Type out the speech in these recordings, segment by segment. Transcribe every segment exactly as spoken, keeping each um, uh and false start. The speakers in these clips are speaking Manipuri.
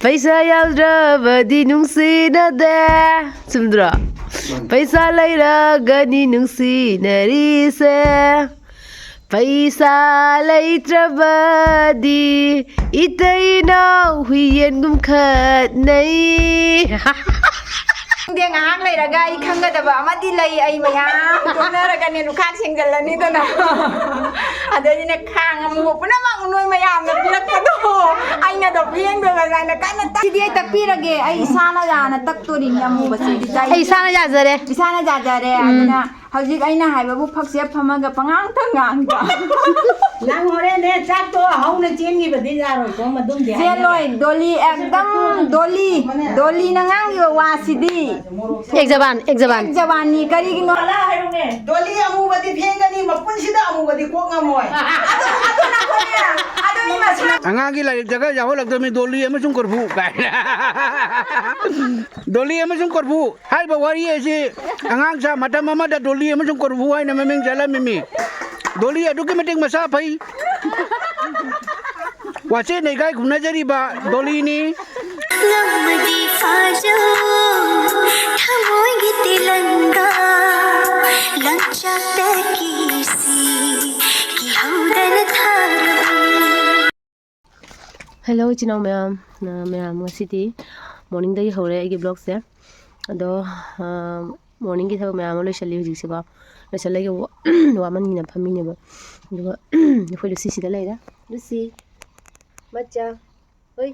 ꯄꯩꯁꯥ ꯌꯥꯎꯗ꯭ꯔꯕꯗꯤ ꯅꯨꯡꯁꯤꯅꯗꯦ, ꯆꯨꯝꯗ꯭ꯔꯣ? ꯄꯩꯁꯥ ꯂꯩꯔꯒꯅꯤ ꯅꯨꯡꯁꯤꯅꯔꯤꯁꯦ, ꯄꯩꯁꯥ ꯂꯩꯇ꯭ꯔꯕꯗꯤ ꯏꯇꯩ ꯏꯅꯥꯎ ꯍꯨꯏ ꯌꯦꯟꯒꯨꯝ ꯈꯠꯅꯩ꯫ ꯈꯪꯗꯦ, ꯉꯥꯏꯍꯥꯛ ꯂꯩꯔꯒ ꯑꯩ ꯈꯪꯒꯗꯕ ꯑꯃꯗꯤ ꯂꯩ꯫ ꯑꯩ ꯃꯌꯥꯝ ꯇꯣꯛꯅꯔꯒꯅꯦ ꯂꯨꯈꯥꯛ ꯁꯦꯡꯖꯜꯂꯅꯤꯗꯅ꯫ ꯑꯗꯩꯗꯤꯅꯦ, ꯈꯥꯡ ꯑꯃꯨꯕ ꯄꯨꯝꯅꯃꯛ ꯅꯣꯏ ꯃꯌꯥꯝꯅ ꯄꯤꯔꯛꯄꯗꯣ ꯑꯩꯅ ꯑꯗꯨꯝ ꯐꯦꯡꯗꯣꯏꯕ ꯑꯗꯨꯃꯥꯏꯅ ꯀꯟꯅ ꯇꯛ-, ꯁꯤꯗꯤ ꯑꯩ ꯇꯛꯄꯤꯔꯒꯦ꯫ ꯑꯩ ꯏꯁꯥꯅ ꯌꯥꯅ ꯇꯛꯇꯣꯔꯤꯅꯤ ꯑꯃꯨꯕꯁꯤꯗꯤ꯫ ꯑꯩ ꯏꯁꯥꯅ ꯌꯥꯖꯔꯦ꯫ ꯏꯁꯥꯅ ꯌꯥꯖꯔꯦ꯫ ꯎꯝ꯫ ꯑꯗꯨꯅ ꯍꯧꯖꯤꯛ ꯑꯩꯅ ꯍꯥꯏꯕꯕꯨ ꯐꯛꯁꯦ ꯐꯝꯃꯒ ꯄꯉꯥꯡꯇ ꯉꯥꯡꯕ꯫ ꯅꯪ ꯍꯣꯔꯦꯟꯅꯦ ꯆꯥꯛꯇꯣ ꯍꯧꯅ ꯆꯦꯟꯈꯤꯕꯗꯤ ꯌꯥꯔꯣꯏꯀꯣ, ꯃꯗꯨꯝꯗꯤ ꯍꯥꯏꯅꯔꯦ꯫ ꯆꯦꯜꯂꯣꯏ, ꯗꯣꯂꯤ ꯑꯦꯛꯗꯝ ꯗꯣꯂꯤ, ꯗꯣꯂꯤꯅ ꯉꯥꯡꯉꯤꯕ ꯋꯥꯁꯤꯗꯤ꯫ ꯑꯦꯛꯖꯕꯥꯟ, ꯑꯦꯛꯖꯕꯥꯟ꯫ ꯑꯦꯛꯖꯕꯥꯟꯅꯤ, ꯀꯔꯤꯒꯤꯅꯣ? ꯗꯣꯂꯤ ꯑꯃꯨꯕꯗꯤ ꯐꯦꯡꯒꯅꯤ, ꯃꯄꯨꯟꯁꯤꯗ ꯑꯃꯨꯕꯗꯤ ꯀꯣꯛ ꯉꯝꯃꯣꯏ꯫ ꯑꯗꯨ, ꯑꯗꯨ ꯅꯈꯣꯏꯅꯦ, ꯑꯗꯨ ꯃꯤ ꯃꯁꯥ ꯑꯉꯥꯡꯒꯤ ꯂꯥꯏꯔꯤꯛꯇꯒ ꯌꯥꯎꯍꯜꯂꯛꯇꯕꯅꯤ, ꯗꯣꯂꯤ ꯑꯃꯁꯨꯡ ꯀꯣꯔꯐꯨ ꯀꯥꯏꯅ꯫ ꯗꯣꯂꯤ ꯑꯃꯁꯨꯡ ꯀꯣꯔꯐꯨ ꯍꯥꯏꯔꯤꯕ ꯋꯥꯔꯤ ꯑꯁꯤ ꯑꯉꯥꯡ ꯁꯥ ꯃꯇꯝ ꯑꯃꯗ ꯗꯣꯂꯤ ꯑꯃꯁꯨꯡ ꯀꯣꯔꯐꯨ ꯍꯥꯏꯅ ꯃꯃꯤꯡ ꯆꯠꯂꯝꯃꯤꯃꯤ꯫ ꯗꯣꯂꯤ ꯑꯗꯨꯛꯀꯤ ꯃꯇꯤꯛ ꯃꯁꯥ ꯐꯩ꯫ ꯋꯥꯆꯦ ꯅꯩꯒꯥꯏ ꯈꯨꯝꯅꯖꯔꯤꯕ ꯗꯣꯂꯤꯅꯤ꯫ ꯉꯝꯃꯗꯤ ꯐꯥꯖꯧ, ꯊꯃꯣꯏꯒꯤ ꯇꯤꯂꯪꯒꯥ, ꯂꯪꯆꯥꯛꯇ ꯀꯤꯁꯤ, ꯀꯤꯍꯧꯗꯅ ꯊꯥꯔꯕꯅꯤ꯫ ꯍꯦꯜꯂꯣ, ꯏꯆꯤꯟ ꯏꯅꯥꯎ ꯃꯌꯥꯝ, ꯑ, ꯃꯌꯥꯝ, ꯉꯁꯤꯗꯤ ꯃꯣꯔꯅꯤꯡꯗꯒꯤ ꯍꯧꯔꯦ ꯑꯩꯒꯤ ꯕ꯭ꯂꯣꯛꯁꯦ꯫ ꯑꯗꯣ, ꯑ, ꯃꯣꯔꯅꯤꯡꯒꯤ ꯊꯕꯛ ꯃꯌꯥꯝ ꯑꯃ ꯂꯣꯏꯁꯤꯜꯂꯤ ꯍꯧꯖꯤꯛꯁꯦꯀꯣ꯫ ꯂꯣꯏꯁꯤꯜꯂꯒ ꯋꯥ-, ꯋꯥꯃꯟꯒꯤꯅ ꯐꯝꯃꯤꯅꯦꯕ꯫ ꯑꯗꯨꯒ ꯑꯩꯈꯣꯏ ꯂꯨꯁꯤ ꯁꯤꯗ ꯂꯩꯔꯦ꯫ ꯂꯨꯁꯤ, ꯃꯆꯥ, ꯍꯣꯏ꯫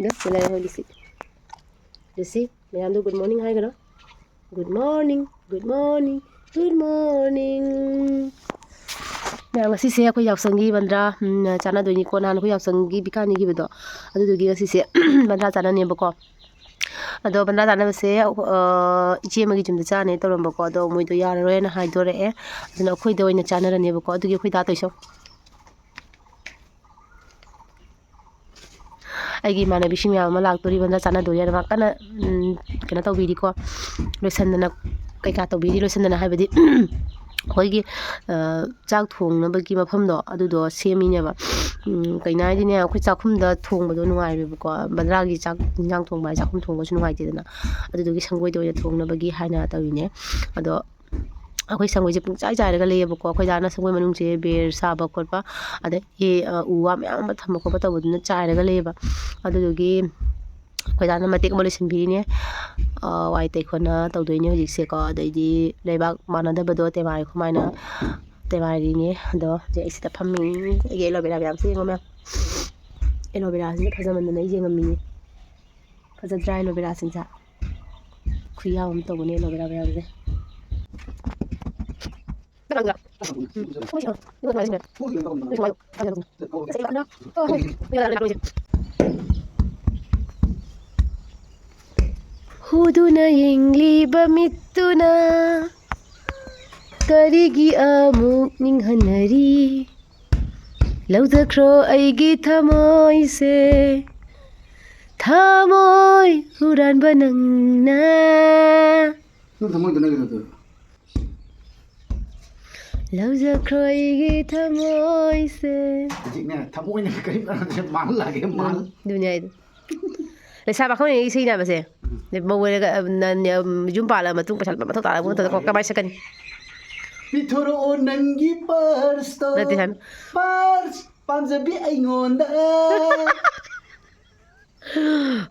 ꯂꯨꯁꯤ ꯂꯩꯔꯦ, ꯍꯣꯏ, ꯂꯨꯁꯤ꯫ ꯂꯨꯁꯤ, ꯃꯌꯥꯝꯗꯣ ꯒꯨꯗ ꯃꯣꯔꯅꯤꯡ ꯍꯥꯏꯈ꯭ꯔꯣ꯫ Good morning, good morning, good morning. ꯃꯌꯥꯝ, ꯉꯁꯤꯁꯦ ꯑꯩꯈꯣꯏ ꯌꯥꯎꯁꯪꯒꯤ ꯕꯟꯗ꯭ꯔꯥ, ꯎꯝ, ꯆꯥꯟꯅꯗꯣꯏꯅꯤꯀꯣ꯫ ꯅꯍꯥꯟ ꯑꯩꯈꯣꯏ ꯌꯥꯎꯁꯪꯒꯤ ꯄꯤꯀꯥꯅꯤꯈꯤꯕꯗꯣ, ꯑꯗꯨꯗꯨꯒꯤ ꯉꯁꯤꯁꯦ ꯕꯟꯗ꯭ꯔꯥ ꯆꯥꯟꯅꯅꯦꯕꯀꯣ꯫ ꯑꯗꯣ ꯕꯟꯗ꯭ꯔꯥ ꯆꯥꯟꯅꯕꯁꯦ, ꯑ, ꯏꯆꯦ ꯑꯃꯒꯤ ꯌꯨꯝꯗ ꯆꯥꯅꯦ ꯇꯧꯔꯝꯕꯀꯣ꯫ ꯑꯗꯣ ꯃꯣꯏꯗꯣ ꯌꯥꯔꯔꯣꯏꯅ ꯍꯥꯏꯗꯣꯔꯛꯑꯦ꯫ ꯑꯗꯨꯅ ꯑꯩꯈꯣꯏꯗ ꯑꯣꯏꯅ ꯆꯥꯟꯅꯔꯅꯦꯕꯀꯣ꯫ ꯑꯗꯨꯒꯤ ꯑꯩꯈꯣꯏ ꯗꯥ ꯇꯧꯏꯁꯣ꯫ ꯑꯩꯒꯤ ꯏꯃꯥꯟꯅꯕꯤꯁꯤꯡ ꯃꯌꯥꯝ ꯑꯃ ꯂꯥꯛꯇꯣꯔꯤꯕꯅ ꯆꯥꯟꯅꯗꯣꯔꯤ ꯍꯥꯏꯅ ꯃꯥ ꯀꯟꯅ, ꯎꯝ, ꯀꯩꯅꯣ ꯇꯧꯕꯤꯔꯤꯀꯣ, ꯂꯣꯏꯁꯟꯗꯅ, ꯀꯩꯀꯥ ꯇꯧꯕꯤꯔꯤ, ꯂꯣꯏꯁꯟꯗꯅ ꯍꯥꯏꯕꯗꯤ, ꯑꯩꯈꯣꯏꯒꯤ ꯆꯥꯛ ꯊꯣꯡꯅꯕꯒꯤ ꯃꯐꯝꯗꯣ ꯑꯗꯨꯗꯣ ꯁꯦꯝꯃꯤꯅꯦꯕ꯫ ꯀꯩꯅꯣ ꯍꯥꯏꯗꯤꯅꯦ, ꯑꯩꯈꯣꯏ ꯆꯥꯛꯈꯨꯝꯗ ꯊꯣꯡꯕꯗꯣ ꯅꯨꯡꯉꯥꯏꯔꯣꯏꯕꯀꯣ, ꯕꯟꯗ꯭ꯔꯥꯒꯤ ꯆꯥꯛ ꯏꯟꯖꯥꯡ ꯊꯣꯡꯕ ꯍꯥꯏ ꯆꯥꯛꯈꯨꯝ ꯊꯣꯡꯕꯁꯨ ꯅꯨꯡꯉꯥꯏꯇꯦꯗꯅ꯫ ꯑꯗꯨꯗꯨꯒꯤ ꯁꯪꯒꯣꯏꯗ ꯑꯣꯏꯅ ꯊꯣꯡꯅꯕꯒꯤ ꯍꯥꯏꯅ ꯇꯧꯔꯤꯅꯦ꯫ ꯑꯗꯣ ꯑꯩꯈꯣꯏ ꯁꯪꯒꯣꯏꯁꯦ ꯄꯨꯡꯆꯥꯏ ꯆꯥꯏꯔꯒ ꯂꯩꯌꯦꯕꯀꯣ꯫ ꯑꯩꯈꯣꯏ ꯗꯥꯅ ꯁꯪꯒꯣꯏ ꯃꯅꯨꯡꯁꯦ ꯕꯦꯔ ꯁꯥꯕ ꯈꯣꯠꯄ, ꯑꯗꯒꯤ ꯎ ꯋꯥ ꯃꯌꯥꯝ ꯑꯃ ꯊꯝꯕ ꯈꯣꯠꯄ ꯇꯧꯕꯗꯨꯅ ꯆꯥꯏꯔꯒ ꯂꯩꯌꯦꯕ꯫ ꯑꯗꯨꯗꯨꯒꯤ ꯑꯩꯈꯣꯏ ꯗꯥꯅ ꯃꯇꯦꯛ ꯑꯃ ꯂꯣꯏꯁꯤꯟꯕꯤꯔꯤꯅꯦ꯫ ꯋꯥꯏ ꯇꯩ ꯈꯣꯠꯅ ꯇꯧꯗꯣꯏꯅꯦ ꯍꯧꯖꯤꯛꯁꯦꯀꯣ꯫ ꯑꯗꯩꯗꯤ ꯂꯩꯕꯥꯛ ꯃꯥꯟꯅꯗꯕꯗꯣ ꯇꯦꯕꯥꯏ ꯈꯨꯃꯥꯏꯅ ꯇꯦꯕꯥꯏꯔꯤꯅꯦ꯫ ꯑꯗꯣ ꯍꯧꯖꯤꯛ ꯑꯩ ꯁꯤꯗ ꯐꯝꯃꯤ꯫ ꯑꯩꯒꯤ ꯑꯦꯂꯣꯕꯦꯔꯥ ꯃꯌꯥꯝꯁꯦ ꯌꯦꯡꯉꯣ ꯃꯌꯥꯝ꯫ ꯑꯦꯂꯣꯕꯦꯔꯥꯁꯤꯅ ꯐꯖꯃꯟꯗꯅ ꯑꯩ ꯌꯦꯡꯉꯝꯃꯤꯅꯦ꯫ ꯐꯖꯗ꯭ꯔꯥ ꯑꯦꯂꯣꯕꯦꯔꯥꯁꯤꯡꯁꯦ? ꯈꯨꯌꯥꯝ ꯑꯃ ꯇꯧꯕꯅꯦ ꯑꯦꯂꯣꯕꯦꯔꯥ ꯃꯌꯥꯝꯁꯦ꯫ ꯍꯨꯗꯨꯅ ꯌꯦꯡꯂꯤꯕ ꯃꯤꯠꯇꯨꯅ ꯀꯔꯤꯒꯤ ꯑꯃꯨꯛ ꯅꯤꯡꯍꯟꯅꯔꯤ? ꯂꯧꯖꯈ꯭ꯔꯣ ꯑꯩꯒꯤ ꯊꯃꯣꯏꯁꯦ, ꯊꯃꯣꯏ ꯍꯨꯔꯥꯟꯕ ꯅꯪꯅ꯫ ꯅꯪ ꯊꯃꯣꯏꯗꯨꯅ ꯀꯩꯗꯧꯗꯣꯏꯕ? ꯂꯧꯖꯈ꯭ꯔꯣ ꯑꯩꯒꯤ ꯊꯃꯣꯏꯁꯦ꯫ ꯍꯧꯖꯤꯛꯅꯦ, ꯊꯃꯣꯏꯅ ꯀꯔꯤꯝ ꯀꯥꯟꯅꯗ꯭ꯔꯦ, ꯃꯥꯜꯂꯛꯑꯒꯦ, ꯃꯥꯜ꯫ ꯎꯝ, ꯑꯗꯨꯅꯦ ꯍꯥꯏꯗꯣ꯫ ꯂꯩꯁꯥ ꯄꯥꯈꯪ ꯏꯁꯩ ꯁꯛꯏꯅꯦꯕꯁꯦ꯫ ꯃꯧ ꯑꯣꯏꯔꯒ, ꯑ, ꯅ-, ꯅ-, ꯌꯨꯝ ꯄꯥꯜꯂ ꯃꯇꯨꯡ ꯄꯩꯁꯥ ꯂꯨꯄꯥ ꯃꯊꯧ ꯇꯥꯔꯛꯄ ꯃꯇꯝꯗ ꯀꯃꯥꯏꯅ ꯁꯛꯀꯅꯤ? ꯄꯤꯊꯣꯔꯛꯑꯣ ꯅꯪꯒꯤ purse ꯇꯣ꯫ ꯅꯠꯇꯦ ꯍꯥꯏꯕ꯫ Purse ꯄꯥꯝꯖꯕꯤ ꯑꯩꯉꯣꯟꯗ꯫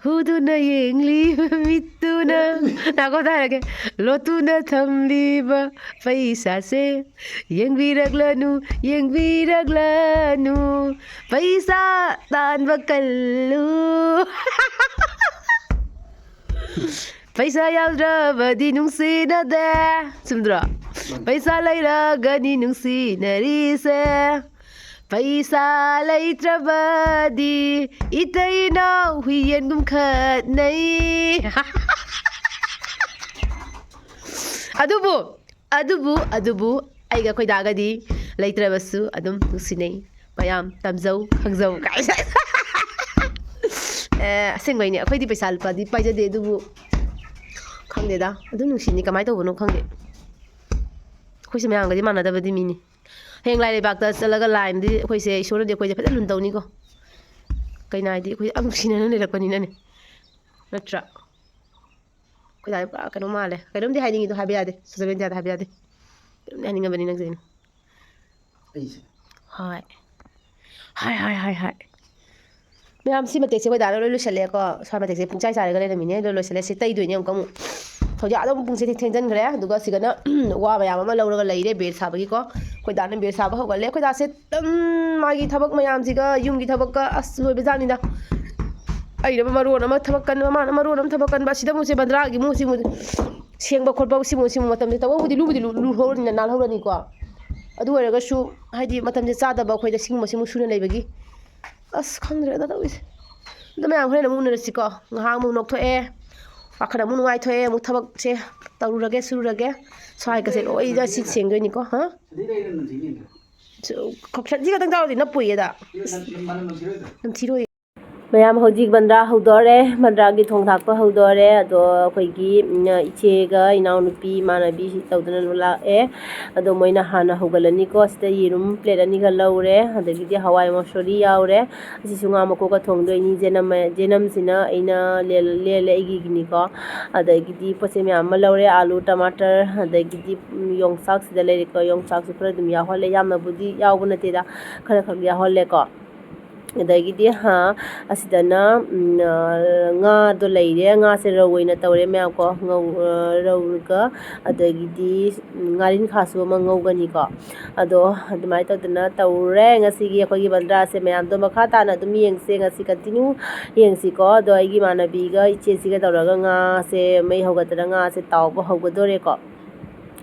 ꯍꯨꯗꯨꯅ ꯌꯦꯡꯂꯤ ꯃꯤꯠꯇꯨꯅ꯫ ꯉꯥꯏꯈꯣ, ꯑꯝꯇ ꯍꯥꯏꯔꯒꯦ꯫ ꯂꯣꯠꯇꯨꯅ ꯊꯝꯂꯤꯕ ꯄꯩꯁꯥꯁꯦ ꯌꯦꯡꯕꯤꯔꯛꯂꯅꯨ, ꯌꯦꯡꯕꯤꯔꯛꯂꯅꯨ꯫ ꯄꯩꯁꯥ ꯇꯥꯟꯕ ꯀꯜꯂꯨ꯫ ꯄꯩꯁꯥ ꯌꯥꯎꯗ꯭ꯔꯕꯗꯤ ꯅꯨꯡꯁꯤꯅꯗꯦ꯫ ꯆꯨꯝꯗ꯭ꯔꯣ? ꯄꯩꯁꯥ ꯂꯩꯔꯒꯅꯤ ꯅꯨꯡꯁꯤꯅꯔꯤꯁꯦ꯫ ꯄꯩꯁꯥ ꯂꯩꯇ꯭ꯔꯕꯗꯤ ꯏꯇꯩ ꯏꯅꯥꯎ ꯍꯨꯏ ꯌꯦꯟꯒꯨꯝ ꯈꯠꯅꯩ꯫ ꯑꯗꯨꯕꯨ, ꯑꯗꯨꯕꯨ, ꯑꯗꯨꯕꯨ ꯑꯩꯒ ꯑꯩꯈꯣꯏ ꯗꯥꯒꯗꯤ ꯂꯩꯇ꯭ꯔꯕꯁꯨ ꯑꯗꯨꯝ ꯅꯨꯡꯁꯤꯅꯩ꯫ ꯃꯌꯥꯝ ꯇꯝꯖꯧ, ꯈꯪꯖꯧ ꯀꯥꯏꯅ꯫ ꯑꯦ, ꯑꯁꯦꯡꯕꯩꯅꯦ, ꯑꯩꯈꯣꯏꯗꯤ ꯄꯩꯁꯥ ꯂꯨꯄꯥꯗꯤ ꯄꯥꯏꯖꯗꯦ, ꯑꯗꯨꯕꯨ ꯈꯪꯗꯦꯗ, ꯑꯗꯨꯝ ꯅꯨꯡꯁꯤꯅꯤ, ꯀꯃꯥꯏꯅ ꯇꯧꯕꯅꯣ ꯈꯪꯗꯦ꯫ ꯑꯩꯈꯣꯏꯁꯦ ꯃꯌꯥꯝꯒꯗꯤ ꯃꯥꯟꯅꯗꯕꯗꯤ ꯃꯤꯅꯤ꯫ ꯍꯌꯦꯡ ꯂꯥꯏ ꯂꯩꯕꯥꯛꯇ ꯆꯠꯂꯒ ꯂꯥꯏꯅꯗꯤ ꯑꯩꯈꯣꯏꯁꯦ, ꯏꯁꯣꯔꯅꯗꯤ ꯑꯩꯈꯣꯏꯁꯦ ꯐꯖꯅ ꯂꯨꯅ ꯇꯧꯅꯤꯀꯣ꯫ ꯀꯩꯅꯣ ꯍꯥꯏꯗꯤ ꯑꯩꯈꯣꯏ ꯌꯥꯝ ꯅꯨꯡꯁꯤꯅꯅ ꯂꯩꯔꯛꯄꯅꯤꯅꯅꯦ꯫ ꯅꯠꯇ꯭ꯔꯥ? ꯑꯩꯈꯣꯏ ꯗꯥꯗꯤ ꯄꯨꯔꯥ ꯀꯩꯅꯣ ꯃꯥꯜꯂꯦ꯫ ꯀꯩꯅꯣꯝꯗꯤ ꯍꯥꯏꯅꯤꯡꯉꯤꯗꯣ ꯍꯥꯏꯕ ꯌꯥꯗꯦ꯫ ꯁꯣꯁꯦꯜ ꯃꯦꯗꯤꯌꯥꯗ ꯍꯥꯏꯕ ꯌꯥꯗꯦ꯫ ꯀꯩꯅꯣꯝꯗꯤ ꯍꯥꯏꯅꯤꯡꯉꯕꯅꯤ ꯅꯪꯁꯦ꯫ ꯑꯩꯁꯦ꯫ ꯍꯣꯏ꯫ ꯍꯥꯏ, ꯍꯥꯏ, ꯍꯥꯏ, ꯍꯥꯏ꯫ ꯃꯌꯥꯝ, ꯁꯤ ꯃꯇꯦꯛꯁꯦ ꯑꯩꯈꯣꯏ ꯗꯥꯅ ꯂꯣꯏ ꯂꯣꯏꯁꯤꯜꯂꯦꯀꯣ꯫ ꯁ꯭ꯋꯥꯏ ꯃꯇꯦꯛꯁꯦ ꯄꯨꯡꯆꯥꯏ ꯆꯥꯏꯔꯒ ꯂꯩꯔꯝꯃꯤꯅꯦ꯫ ꯑꯗꯣ ꯂꯣꯏꯁꯤꯜꯂꯦ꯫ ꯁꯤ ꯇꯩꯗꯣꯏꯅꯦ ꯑꯃꯨꯛꯀ ꯑꯃꯨꯛ꯫ ꯍꯧꯖꯤꯛ ꯑꯗꯨꯝ ꯄꯨꯡꯁꯦ ꯊꯦꯡꯖꯤꯟꯈ꯭ꯔꯦ꯫ ꯑꯗꯨꯒ ꯁꯤꯗꯅ ꯋꯥ ꯃꯌꯥꯝ ꯑꯃ ꯂꯧꯔꯒ ꯂꯩꯔꯦ ꯕꯦꯜ ꯁꯥꯕꯒꯤꯀꯣ꯫ ꯑꯩꯈꯣꯏ ꯗꯥꯅ ꯕꯦꯜ ꯁꯥꯕ ꯍꯧꯒꯠꯂꯦ꯫ ꯑꯩꯈꯣꯏ ꯗꯥꯁꯦ ꯑꯗꯨꯝ ꯃꯥꯒꯤ ꯊꯕꯛ ꯃꯌꯥꯝꯁꯤꯒ, ꯌꯨꯝꯒꯤ ꯊꯕꯛꯀ ꯑꯁ ꯂꯣꯏꯕꯖꯥꯠꯅꯤꯗ꯫ ꯑꯩꯅ ꯃꯔꯣꯟ ꯑꯃ ꯊꯕꯛ ꯀꯟꯕ, ꯃꯥꯅ ꯃꯔꯣꯟ ꯑꯃ ꯊꯕꯛ ꯀꯟꯕ꯫ ꯑꯁꯤꯗ ꯑꯃꯨꯛꯁꯦ ꯕꯟꯗ꯭ꯔꯥꯒꯤ ꯑꯃꯨꯛ ꯁꯤꯃꯨꯛ ꯁꯦꯡꯕ ꯈꯣꯠꯄ, ꯁꯤꯃꯨꯛ ꯁꯤꯃꯨꯛ ꯃꯇꯝꯁꯦ ꯇꯧꯕꯕꯨꯗꯤ ꯂꯨꯕꯨꯗꯤ ꯂꯨ-, ꯂꯨꯍꯧꯔꯅꯤꯅ, ꯅꯥꯜꯍꯧꯔꯅꯤꯀꯣ꯫ ꯑꯗꯨ ꯑꯣꯏꯔꯒꯁꯨ ꯍꯥꯏꯗꯤ ꯃꯇꯝꯁꯦ ꯆꯥꯗꯕ ꯑꯩꯈꯣꯏꯗ ꯁꯤꯒꯨꯝꯕ ꯁꯤꯃꯨꯛ ꯁꯨꯅ ꯂꯩꯕꯒꯤ꯫ ꯑꯁ, ꯈꯪꯗ꯭ꯔꯦꯗ ꯇꯧꯔꯤꯁꯦ꯫ ꯑꯗꯨ ꯃꯌꯥꯝ ꯍꯣꯔꯦꯟ ꯑꯃꯨꯛ ꯎꯅꯔꯁꯤꯀꯣ꯫ ꯉꯥꯏꯍꯥꯛ ꯑꯃꯨꯛ ꯅꯣꯛꯊꯣꯛꯑꯦ, ꯋꯥꯈꯜ ꯑꯃꯨꯛ ꯅꯨꯡꯉꯥꯏꯊꯣꯛꯑꯦ, ꯑꯃꯨꯛ ꯊꯕꯛꯁꯦ ꯇꯧꯔꯨꯔꯒꯦ, ꯁꯨꯔꯨꯔꯒꯦ꯫ ꯁ꯭ꯋꯥꯏꯒꯁꯦ ꯂꯣꯏꯅ ꯁꯤ ꯁꯦꯡꯗꯣꯏꯅꯤꯀꯣ꯫ ꯍꯥ? ꯁꯤ ꯈꯛꯇꯪ ꯆꯥꯎꯗꯤ ꯅꯞꯄꯨꯏꯌꯦꯗ꯫ ꯅꯝꯊꯤꯔꯣꯏ꯫ ꯃꯌꯥꯝ ꯍꯧꯖꯤꯛ ꯕꯟꯗ꯭ꯔꯥ ꯍꯧꯗꯣꯔꯦ, ꯕꯟꯗ꯭ꯔꯥꯒꯤ ꯊꯣꯡ ꯊꯥꯛꯄ ꯍꯧꯗꯣꯔꯦ꯫ ꯑꯗꯣ ꯑꯩꯈꯣꯏꯒꯤ, ꯎꯝ, ꯏꯆꯦꯒ ꯏꯅꯥꯎꯅꯨꯄꯤ ꯏꯃꯥꯟꯅꯕꯤ ꯇꯧꯗꯅ ꯂꯥꯛꯑꯦ꯫ ꯑꯗꯣ ꯃꯣꯏꯅ ꯍꯥꯟꯅ ꯍꯧꯒꯠꯂꯅꯤꯀꯣ꯫ ꯁꯤꯗ ꯌꯦꯔꯨꯝ ꯄ꯭ꯂꯦꯠ ꯑꯅꯤꯒ ꯂꯧꯔꯦ, ꯑꯗꯒꯤꯗꯤ ꯍꯋꯥꯏ ꯃꯁꯣꯔꯤ ꯌꯥꯎꯔꯦ꯫ ꯑꯁꯤꯁꯨ ꯉꯥ ꯃꯀꯣꯛꯀ ꯊꯣꯡꯗꯣꯏꯅꯤ꯫ ꯖꯦꯅꯝ, ꯖꯦꯅꯝꯁꯤꯅ ꯑꯩꯅ ꯂꯦꯜ-, ꯂꯦꯜꯂꯦ ꯑꯩꯒꯤꯅꯤꯀꯣ꯫ ꯑꯗꯒꯤꯗꯤ ꯄꯣꯠ ꯆꯩ ꯃꯌꯥꯝ ꯑꯃ ꯂꯧꯔꯦ, ꯑꯥꯂꯨ, ꯇꯃꯥꯇꯔ, ꯑꯗꯒꯤꯗꯤ, ꯎꯝ, ꯌꯣꯡꯆꯥꯛ ꯁꯤꯗ ꯂꯩꯔꯦꯀꯣ꯫ ꯌꯣꯡꯆꯥꯛꯁꯨ ꯈꯔ ꯑꯗꯨꯝ ꯌꯥꯎꯍꯜꯂꯦ, ꯌꯥꯝꯅꯕꯨꯗꯤ ꯌꯥꯎꯕ ꯅꯠꯇꯦꯗ, ꯈꯔ ꯈꯛ ꯌꯥꯎꯍꯜꯂꯦꯀꯣ꯫ ꯑꯗꯒꯤꯗꯤ, ꯍꯥ, ꯑꯁꯤꯗꯅ, ꯎꯝ, ꯑ, ꯉꯥꯗꯣ ꯂꯩꯔꯦ꯫ ꯉꯥꯁꯦ ꯔꯧ ꯑꯣꯏꯅ ꯇꯧꯔꯦ ꯃꯌꯥꯝ ꯀꯣ꯫ ꯉꯧ-, ꯑ, ꯔꯧꯒ, ꯑꯗꯒꯤꯗꯤ, ꯎꯝ, ꯉꯥꯔꯤꯟꯈꯥꯁꯨ ꯑꯃ ꯉꯧꯒꯅꯤꯀꯣ꯫ ꯑꯗꯣ ꯑꯗꯨꯃꯥꯏꯅ ꯇꯧꯗꯅ ꯇꯧꯔꯦ ꯉꯁꯤꯒꯤ ꯑꯩꯈꯣꯏꯒꯤ ꯕꯟꯗ꯭ꯔꯥꯁꯦ꯫ ꯃꯌꯥꯝꯗꯣ ꯃꯈꯥ ꯇꯥꯅ ꯑꯗꯨꯝ ꯌꯦꯡꯁꯦ, ꯉꯁꯤ ꯀꯟꯇꯤꯅ꯭ꯌꯨ ꯌꯦꯡꯁꯤꯀꯣ꯫ ꯑꯗꯣ ꯑꯩꯒꯤ ꯏꯃꯥꯟꯅꯕꯤꯒ ꯏꯆꯦꯁꯤꯒ ꯇꯧꯔꯒ ꯉꯥꯁꯦ ꯃꯩ ꯍꯧꯒꯠꯇꯅ ꯉꯥꯁꯦ ꯇꯥꯎꯕ ꯍꯧꯒꯗꯣꯔꯦꯀꯣ꯫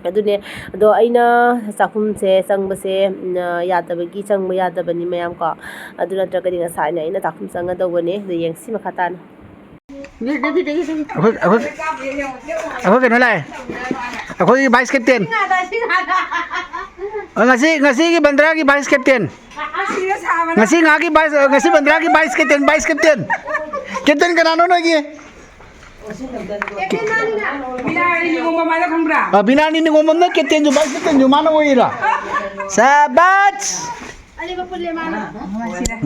ꯑꯗꯨꯅꯦ꯫ ꯑꯗꯣ ꯑꯩꯅ ꯆꯥꯛꯈꯨꯝꯁꯦ ꯆꯪꯕꯁꯦ, ꯎꯝ, ꯌꯥꯗꯕꯒꯤ ꯆꯪꯕ ꯌꯥꯗꯕꯅꯤ ꯃꯌꯥꯝ ꯀꯣ꯫ ꯑꯗꯨ ꯅꯠꯇ꯭ꯔꯒꯗꯤ ꯉꯁꯥꯏꯅ ꯑꯩꯅ ꯆꯥꯛꯈꯨꯝ ꯆꯪꯒꯗꯧꯕꯅꯦ꯫ ꯑꯗꯣ ꯌꯦꯡꯁꯤ ꯃꯈꯥ ꯇꯥꯅ꯫ ꯑꯩꯈꯣꯏ, ꯑꯩꯈꯣꯏ, ꯑꯩꯈꯣꯏ ꯀꯩꯅꯣ ꯂꯥꯛꯑꯦ꯫ ꯑꯩꯈꯣꯏꯒꯤ vice captain꯫ ꯑ, ꯉꯁꯤ, ꯉꯁꯤꯒꯤ ꯕꯟꯗ꯭ꯔꯥꯒꯤ vice captain꯫ ꯉꯁꯤ ꯉꯥꯒꯤ vice, ꯉꯁꯤ ꯕꯟꯗ꯭ꯔꯥꯒꯤ vice captain, vice captain꯫ Captain ꯀꯅꯥꯅꯣ ꯅꯣꯏꯒꯤ? ꯕꯤꯅꯥꯔꯥꯅꯤ ꯅꯤꯉꯣꯝꯕꯝ ꯍꯥꯏꯗꯣ ꯈꯪꯕ꯭ꯔꯥ? ꯑ, ꯕꯤꯅꯥꯔꯥꯅꯤ ꯅꯤꯉꯣꯝꯕꯝꯅ ꯀꯦꯞꯇꯦꯟꯁꯨ ꯚꯥꯏꯁ ꯀꯦꯞꯇꯦꯟꯁꯨ ꯃꯥꯅ ꯑꯣꯏꯔꯤꯔꯣ? ꯁꯕꯥꯁ! ꯑꯅꯤꯃꯛ ꯄꯨꯜꯂꯦ ꯃꯥꯅ꯫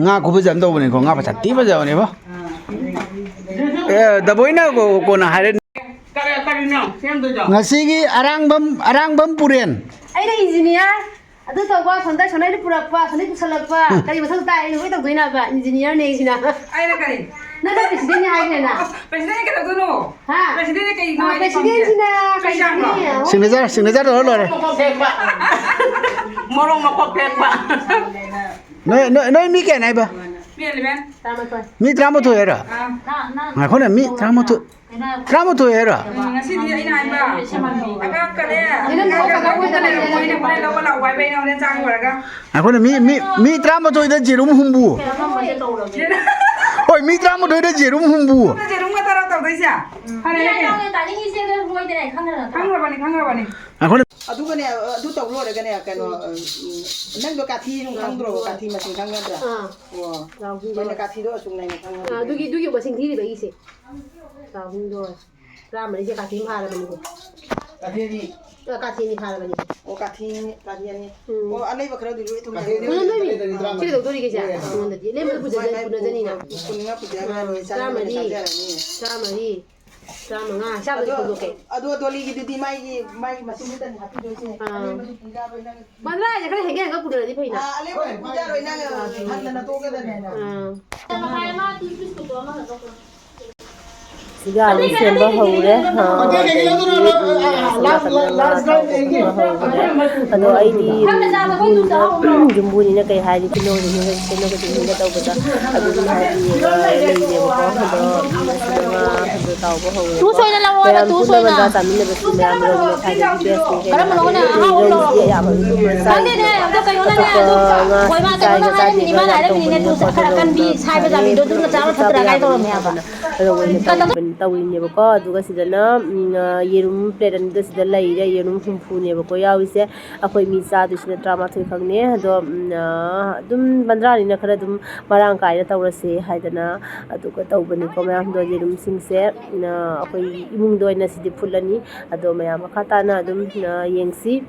ꯉꯥ ꯈꯨꯐꯖ ꯑꯃ ꯇꯧꯕꯅꯤꯀꯣ, ꯉꯥ ꯐꯖ ꯊꯤ ꯐꯖꯕꯅꯦꯕꯣ꯫ ꯑꯦ, ꯗꯕꯣꯏꯅ ꯀꯣ-, ꯀꯣꯟꯅ ꯍꯥꯏꯔꯅꯤ꯫ ꯀꯔꯤ, ꯀꯔꯤꯅꯣ ꯁꯦꯝꯗꯣꯏꯗꯣ? ꯉꯁꯤꯒꯤ ꯑꯔꯥꯡꯕꯝ, ꯑꯔꯥꯡꯕꯝ ꯄꯨꯔꯦꯟ꯫ ꯑꯩꯅ ꯏꯟꯖꯤꯅꯤꯌꯥꯔ꯫ ꯑꯗꯨ ꯇꯧꯕ, ꯁꯣꯝꯗ ꯁꯣꯅꯩꯗ ꯄꯨꯔꯛꯄ, ꯁꯣꯅꯩ ꯄꯨꯁꯜꯂꯛꯄ, ꯎꯝ꯫ ꯀꯔꯤ ꯃꯊꯧ ꯇꯥꯏ? ꯑꯩꯅ ꯂꯣꯏ ꯇꯧꯗꯣꯏꯅꯦꯕ, ꯏꯟꯖꯤꯅꯤꯌꯥꯔꯅꯦ ꯑꯩꯁꯤꯅ꯫ ꯑꯩꯅ ꯀꯔꯤ? ꯅꯪꯅ ꯄ꯭ꯔꯦꯁꯤꯗꯦꯟꯠꯅꯤ ꯍꯥꯏꯈ꯭ꯔꯦꯅ꯫ ꯑꯣ, ꯄ꯭ꯔꯦꯁꯤꯗꯦꯟꯠ ꯀꯩꯗꯧꯗꯣꯏꯅꯣ? ꯍꯥ? ꯄ꯭ꯔꯦꯁꯤꯗꯦꯟꯠꯅ ꯀꯩꯅꯣ ꯑꯥ, ꯍꯥꯏꯗꯤ ꯄ꯭ꯔꯦꯁꯤꯗꯦꯟꯠꯁꯤꯅ ꯄꯥꯝꯖꯩ? ꯀꯩ ꯀꯩꯅꯣ? ꯆꯥꯕ꯭ꯔꯣ? ꯁꯤꯒꯅꯦꯆꯔ, ꯁꯤꯒꯅꯦꯆꯔ ꯇꯧꯔ ꯂꯣꯏꯔꯦ꯫ ꯃꯣꯔꯣꯛ ꯃꯀꯣꯛ ꯊꯦꯛꯄ꯫ ꯅꯣꯏ, ꯅꯣꯏ, ꯅꯣꯏ ꯃꯤ ꯀꯌꯥꯅꯦ ꯍꯥꯏꯕ? ꯃꯤ ꯑꯦꯂꯦꯚꯦꯟ꯫ ꯇꯔꯥꯃꯥꯊꯣꯏ꯫ ꯃꯤ ꯇꯔꯥꯃꯥꯊꯣꯏ ꯍꯥꯏꯔꯣ? ꯑꯥ꯫ ꯉꯥꯏꯈꯣꯅꯦ, ꯃꯤ ꯇꯔꯥꯃꯥꯊꯣꯏ꯫ ꯇꯔꯥꯃꯥꯊꯣꯏ ꯍꯥꯏꯔꯣ? ꯎꯝ, ꯉꯁꯤꯗꯤ ꯑꯩꯅ ꯍꯥꯏꯕ, ꯑꯉꯥꯡ ꯀꯔꯤ? ꯑꯩꯅ ꯅꯣꯡꯃ ꯐꯖꯅ ꯀꯣꯏꯗꯅ ꯂꯩꯔꯝꯃꯣ, ꯑꯩꯅ ꯍꯣꯔꯦꯟ ꯂꯧꯕ ꯂꯥꯛꯑꯣ ꯍꯥꯏꯕ, ꯑꯩꯅ ꯍꯣꯔꯦꯟ ꯆꯥꯛ ꯂꯣꯏꯔꯒ꯫ ꯉꯥꯏꯈꯣꯅꯦ, ꯃꯤ, ꯃꯤ, ꯃꯤ ꯇꯔꯥꯃꯥꯊꯣꯏꯗ ꯖꯦꯔꯨꯝ ꯍꯨꯝꯕꯨ꯫ ꯍꯣꯏ, ꯃꯤ ꯇꯔꯥꯃꯥꯊꯣꯏꯗ ꯖꯦꯔꯨꯝ ꯍꯨꯝꯕꯨ꯫ ꯅꯪꯅ ꯖꯦꯔꯨꯝ ꯉꯥꯛꯇꯔꯣ ꯇꯧꯗꯣꯏꯁꯦ? ꯐꯔꯦꯅꯦ ꯀꯩꯅꯣ꯫ ꯇꯥꯅꯤꯡꯉꯤꯁꯦ ꯅꯣꯏ ꯃꯣꯏꯗꯅꯦ ꯈꯪꯗꯅ ꯅꯠꯇ꯭ꯔꯣ? ꯈꯪꯈ꯭ꯔꯕꯅꯤ, ꯈꯪꯈ꯭ꯔꯕꯅꯤ꯫ ꯉꯥꯏꯈꯣꯅꯦ꯫ ꯑꯗꯨꯒꯅꯦ, ꯑꯗꯨ ꯇꯧ ꯂꯣꯏꯔꯒꯅꯦ, ꯀꯩꯅꯣ, ꯎꯝ, ꯅꯪꯗꯣ ꯀꯥꯊꯤ ꯁꯨꯝ ꯈꯪꯗ꯭ꯔꯣ? ꯀꯥꯊꯤ ꯃꯁꯤꯡ ꯈꯪ ꯅꯠꯇ꯭ꯔꯥ? ꯑꯥ꯫ ꯑꯣ꯫ ꯆꯥꯎꯕꯤꯗꯣ꯫ ꯃꯣꯏꯅ ꯀꯥꯊꯤꯗꯣ ꯑꯁꯨꯛ ꯅꯥꯏꯅ ꯈꯪꯉꯕꯅꯦ꯫ ꯑꯥ, ꯑꯗꯨꯒꯤ, ꯑꯗꯨꯒꯤ ꯃꯁꯤꯡ ꯊꯤꯔꯤꯕ ꯑꯩꯒꯤꯁꯦ꯫ ꯆꯥꯍꯨꯝꯗꯣ꯫ ꯇꯔꯥꯃꯔꯤꯁꯦ ꯀꯥꯊꯤ ꯑꯃ ꯐꯥꯔꯕꯅꯤꯀꯣ꯫ ꯀꯥꯊꯤꯗꯤ? ꯑ, ꯀꯥꯊꯤ ꯑꯅꯤ ꯐꯥꯔꯕꯅꯤ꯫ ꯑꯣ, ꯀꯥꯊꯤ, ꯀꯥꯊꯤ ꯑꯅꯤ꯫ ꯎꯝ꯫ ꯑꯣ, ꯑꯅꯩꯕ ꯈꯔꯗꯤ ꯂꯣꯏ ꯊꯨꯝꯃꯦ꯫ ꯀꯥꯊꯤꯗꯤ ꯀꯩꯅꯣ ꯅꯣꯏ ꯃꯤ ꯇꯔꯦꯠ ꯇꯔꯦꯠ ꯇꯔꯥꯃꯔꯤ꯫ ꯁꯤ ꯀꯩꯗꯧꯗꯣꯔꯤꯒꯦ ꯁꯦ? ꯃꯣꯏ ꯑꯩꯉꯣꯟꯗꯗꯤ꯫ ꯂꯦꯝꯕꯗ ꯄꯨꯖ-, ꯃꯥꯏ ꯃꯥꯏ ꯄꯨꯅꯖꯅꯤꯅ꯫ ꯄꯨ-, ꯄꯨꯅꯤꯡꯉ ꯄꯨꯖ ꯌꯥꯔꯣꯏ, ꯆꯥꯅꯤꯡꯉ ꯇꯔꯥꯃꯔꯤ, ꯆꯥꯖꯔꯅꯤ꯫ ꯇꯔꯥꯃꯔꯤ, ꯇꯔꯥꯃꯉꯥ, ꯏꯁꯥꯕꯨꯗꯤ ꯑꯗꯣ, ꯈꯣꯝꯗꯣꯛꯀꯦ꯫ ꯑꯗꯣ ꯗꯣꯂꯤꯒꯤꯗꯨꯗꯤ ꯃꯥꯒꯤ, ꯃꯥꯒꯤ ꯃꯁꯤꯡꯗꯨꯇꯅꯤ ꯍꯥꯞꯄꯤꯗꯣꯏꯁꯦ꯫ ꯑꯥ꯫ ꯑꯅꯦꯝꯕꯗꯨꯗꯤ ꯄꯨꯖꯔꯣꯏ ꯅꯪ꯫ ꯃꯟꯗ꯭ꯔꯥꯁꯦ ꯈꯔ ꯍꯦꯟꯒꯠ ꯍꯦꯟꯒꯠ ꯄꯨꯅꯔꯗꯤ ꯐꯩꯅ꯫ ꯑꯥ, ꯑꯅꯦꯝꯕꯗꯤ ꯄꯨꯖꯔꯣꯏ ꯅꯪ, ꯍꯟꯗꯅ ꯇꯣꯛꯀꯗꯕꯅꯦ ꯍꯥꯏꯅ꯫ ꯑꯥ꯫ ꯃꯈꯥꯏ ꯑꯃ ꯇꯨ ꯄꯤꯁ ꯀꯨꯟꯊ꯭ꯔꯥ ꯑꯃꯈꯛ ꯂꯧꯈ꯭ꯔꯣ꯫ ꯁꯤꯒ ꯑꯂꯨ ꯁꯦꯝꯕ ꯍꯧꯔꯦ꯫ ꯑ, ꯑꯗꯒꯤ ꯁꯣꯝ ꯅꯥꯀꯟꯗ ꯉꯥ ꯇꯥꯎꯕ ꯍꯧꯔꯦ꯫ ꯑꯗꯣ ꯑꯩꯗꯤ ꯌꯨꯝꯕꯨꯅ, ꯌꯨꯝꯕꯨꯅꯤꯅ ꯀꯩ ꯍꯥꯏꯔꯤ, ꯀꯤꯂꯣꯗ ꯌꯦꯡꯉꯒ ꯁꯦꯝꯃꯒ ꯌꯦꯡꯉꯒ ꯇꯧꯕꯗ ꯑꯗꯨꯝ ꯍꯥꯏꯗꯤ ꯂꯩꯔꯦꯕꯀꯣ꯫ ꯑꯗꯣ ꯃꯁꯤꯗ ꯉꯥ ꯑꯗꯣ ꯇꯥꯎꯕ ꯍꯧꯔꯦꯀꯣ꯫ ꯇꯨ ꯁꯣꯏꯅ ꯂꯧꯔꯣ ꯍꯥꯏꯕ, ꯃꯌꯥꯝ ꯇꯨ ꯄꯨꯟꯅ ꯁꯣꯏꯅ꯫ ꯕꯟꯗꯥ ꯆꯥꯃꯤꯟꯅꯕꯁꯤ ꯃꯌꯥꯝ ꯂꯧꯕꯅ ꯈ꯭ꯋꯥꯏꯗꯒꯤ ꯕꯦꯁꯅꯤ꯫ ꯀꯔꯝꯕꯅꯣ? ꯍꯥꯏꯗꯤ ꯑꯍꯥꯎꯕ ꯂꯧꯔꯣ꯫ ꯌꯨꯝꯒꯤ ꯑꯌꯥꯝꯕ ꯑꯗꯨꯝ ꯆꯥꯏ꯫ ꯈꯪꯗꯦꯅꯦ, ꯑꯗꯣ ꯀꯩꯅꯣꯅꯅꯦ, ꯑꯇꯣꯞꯄ ꯑꯗꯨ ꯉꯥ ꯀꯣꯏꯃꯥ ꯀꯩꯅꯣꯅ ꯆꯥꯏꯒ ꯍꯥꯏꯔꯝꯃꯤꯅꯦ, ꯆꯥꯗꯦꯒ ꯃꯥꯅ ꯌꯥꯝ ꯍꯥꯏꯔꯝꯃꯤꯅꯦ, ꯇꯧꯕꯅ ꯑꯗꯨ ꯈꯣꯠꯄ ꯈꯔ ꯀꯟꯕꯤ, ꯂꯧꯕꯅ ꯁꯥꯏꯕ ꯐꯔꯦ꯫ ꯆꯥꯕꯤꯗꯣ ꯑꯗꯨꯅ ꯆꯥꯕ ꯆꯥꯕ ꯐꯠꯇ꯭ꯔꯥ ꯀꯥꯏ ꯌꯥꯕꯅꯤ ꯇꯧꯔꯝꯃꯦ ꯍꯥꯏꯕ꯫ ꯈꯣꯠꯄꯅ ꯑꯗꯨ ꯑꯣꯏꯅ ꯀꯩꯅꯣ ꯇꯧꯕꯅꯤ꯫ ꯇꯧꯔꯤꯅꯦꯕꯀꯣ꯫ ꯑꯗꯨꯒ ꯁꯤꯗꯅ, ꯎꯝ, ꯑ, ꯌꯦꯔꯨꯝ ꯄ꯭ꯂꯦꯠ ꯑꯅꯤꯗ ꯁꯤꯗ ꯂꯩꯔꯦ꯫ ꯌꯦꯔꯨꯝ ꯍꯨꯝꯐꯨꯅꯦꯕꯀꯣ ꯌꯥꯎꯔꯤꯁꯦ꯫ ꯑꯩꯈꯣꯏ ꯃꯤ ꯆꯥꯗꯣꯏꯁꯤꯅ ꯇꯔꯥꯃꯥꯊꯣꯏ ꯈꯛꯅꯦ꯫ ꯑꯗꯣ, ꯎꯝ, ꯑ, ꯑꯗꯨꯝ ꯕꯟꯗ꯭ꯔꯥꯅꯤꯅ ꯈꯔ ꯑꯗꯨꯝ ꯃꯔꯥꯡ ꯀꯥꯏꯅ ꯇꯧꯔꯁꯦ ꯍꯥꯏꯗꯅ ꯑꯗꯨꯒ ꯇꯧꯕꯅꯤꯀꯣ ꯃꯌꯥꯝꯗꯣ꯫ ꯌꯦꯔꯨꯝꯁꯤꯡꯁꯦ, ꯑ, ꯑꯩꯈꯣꯏ ꯏꯃꯨꯡꯗ ꯑꯣꯏꯅ ꯁꯤꯗꯤ ꯐꯨꯠꯂꯅꯤ꯫ ꯑꯗꯣ ꯃꯌꯥꯝ ꯃꯈꯥ ꯇꯥꯅ ꯑꯗꯨꯝ, ꯑ, ꯌꯦꯡꯁꯤ꯫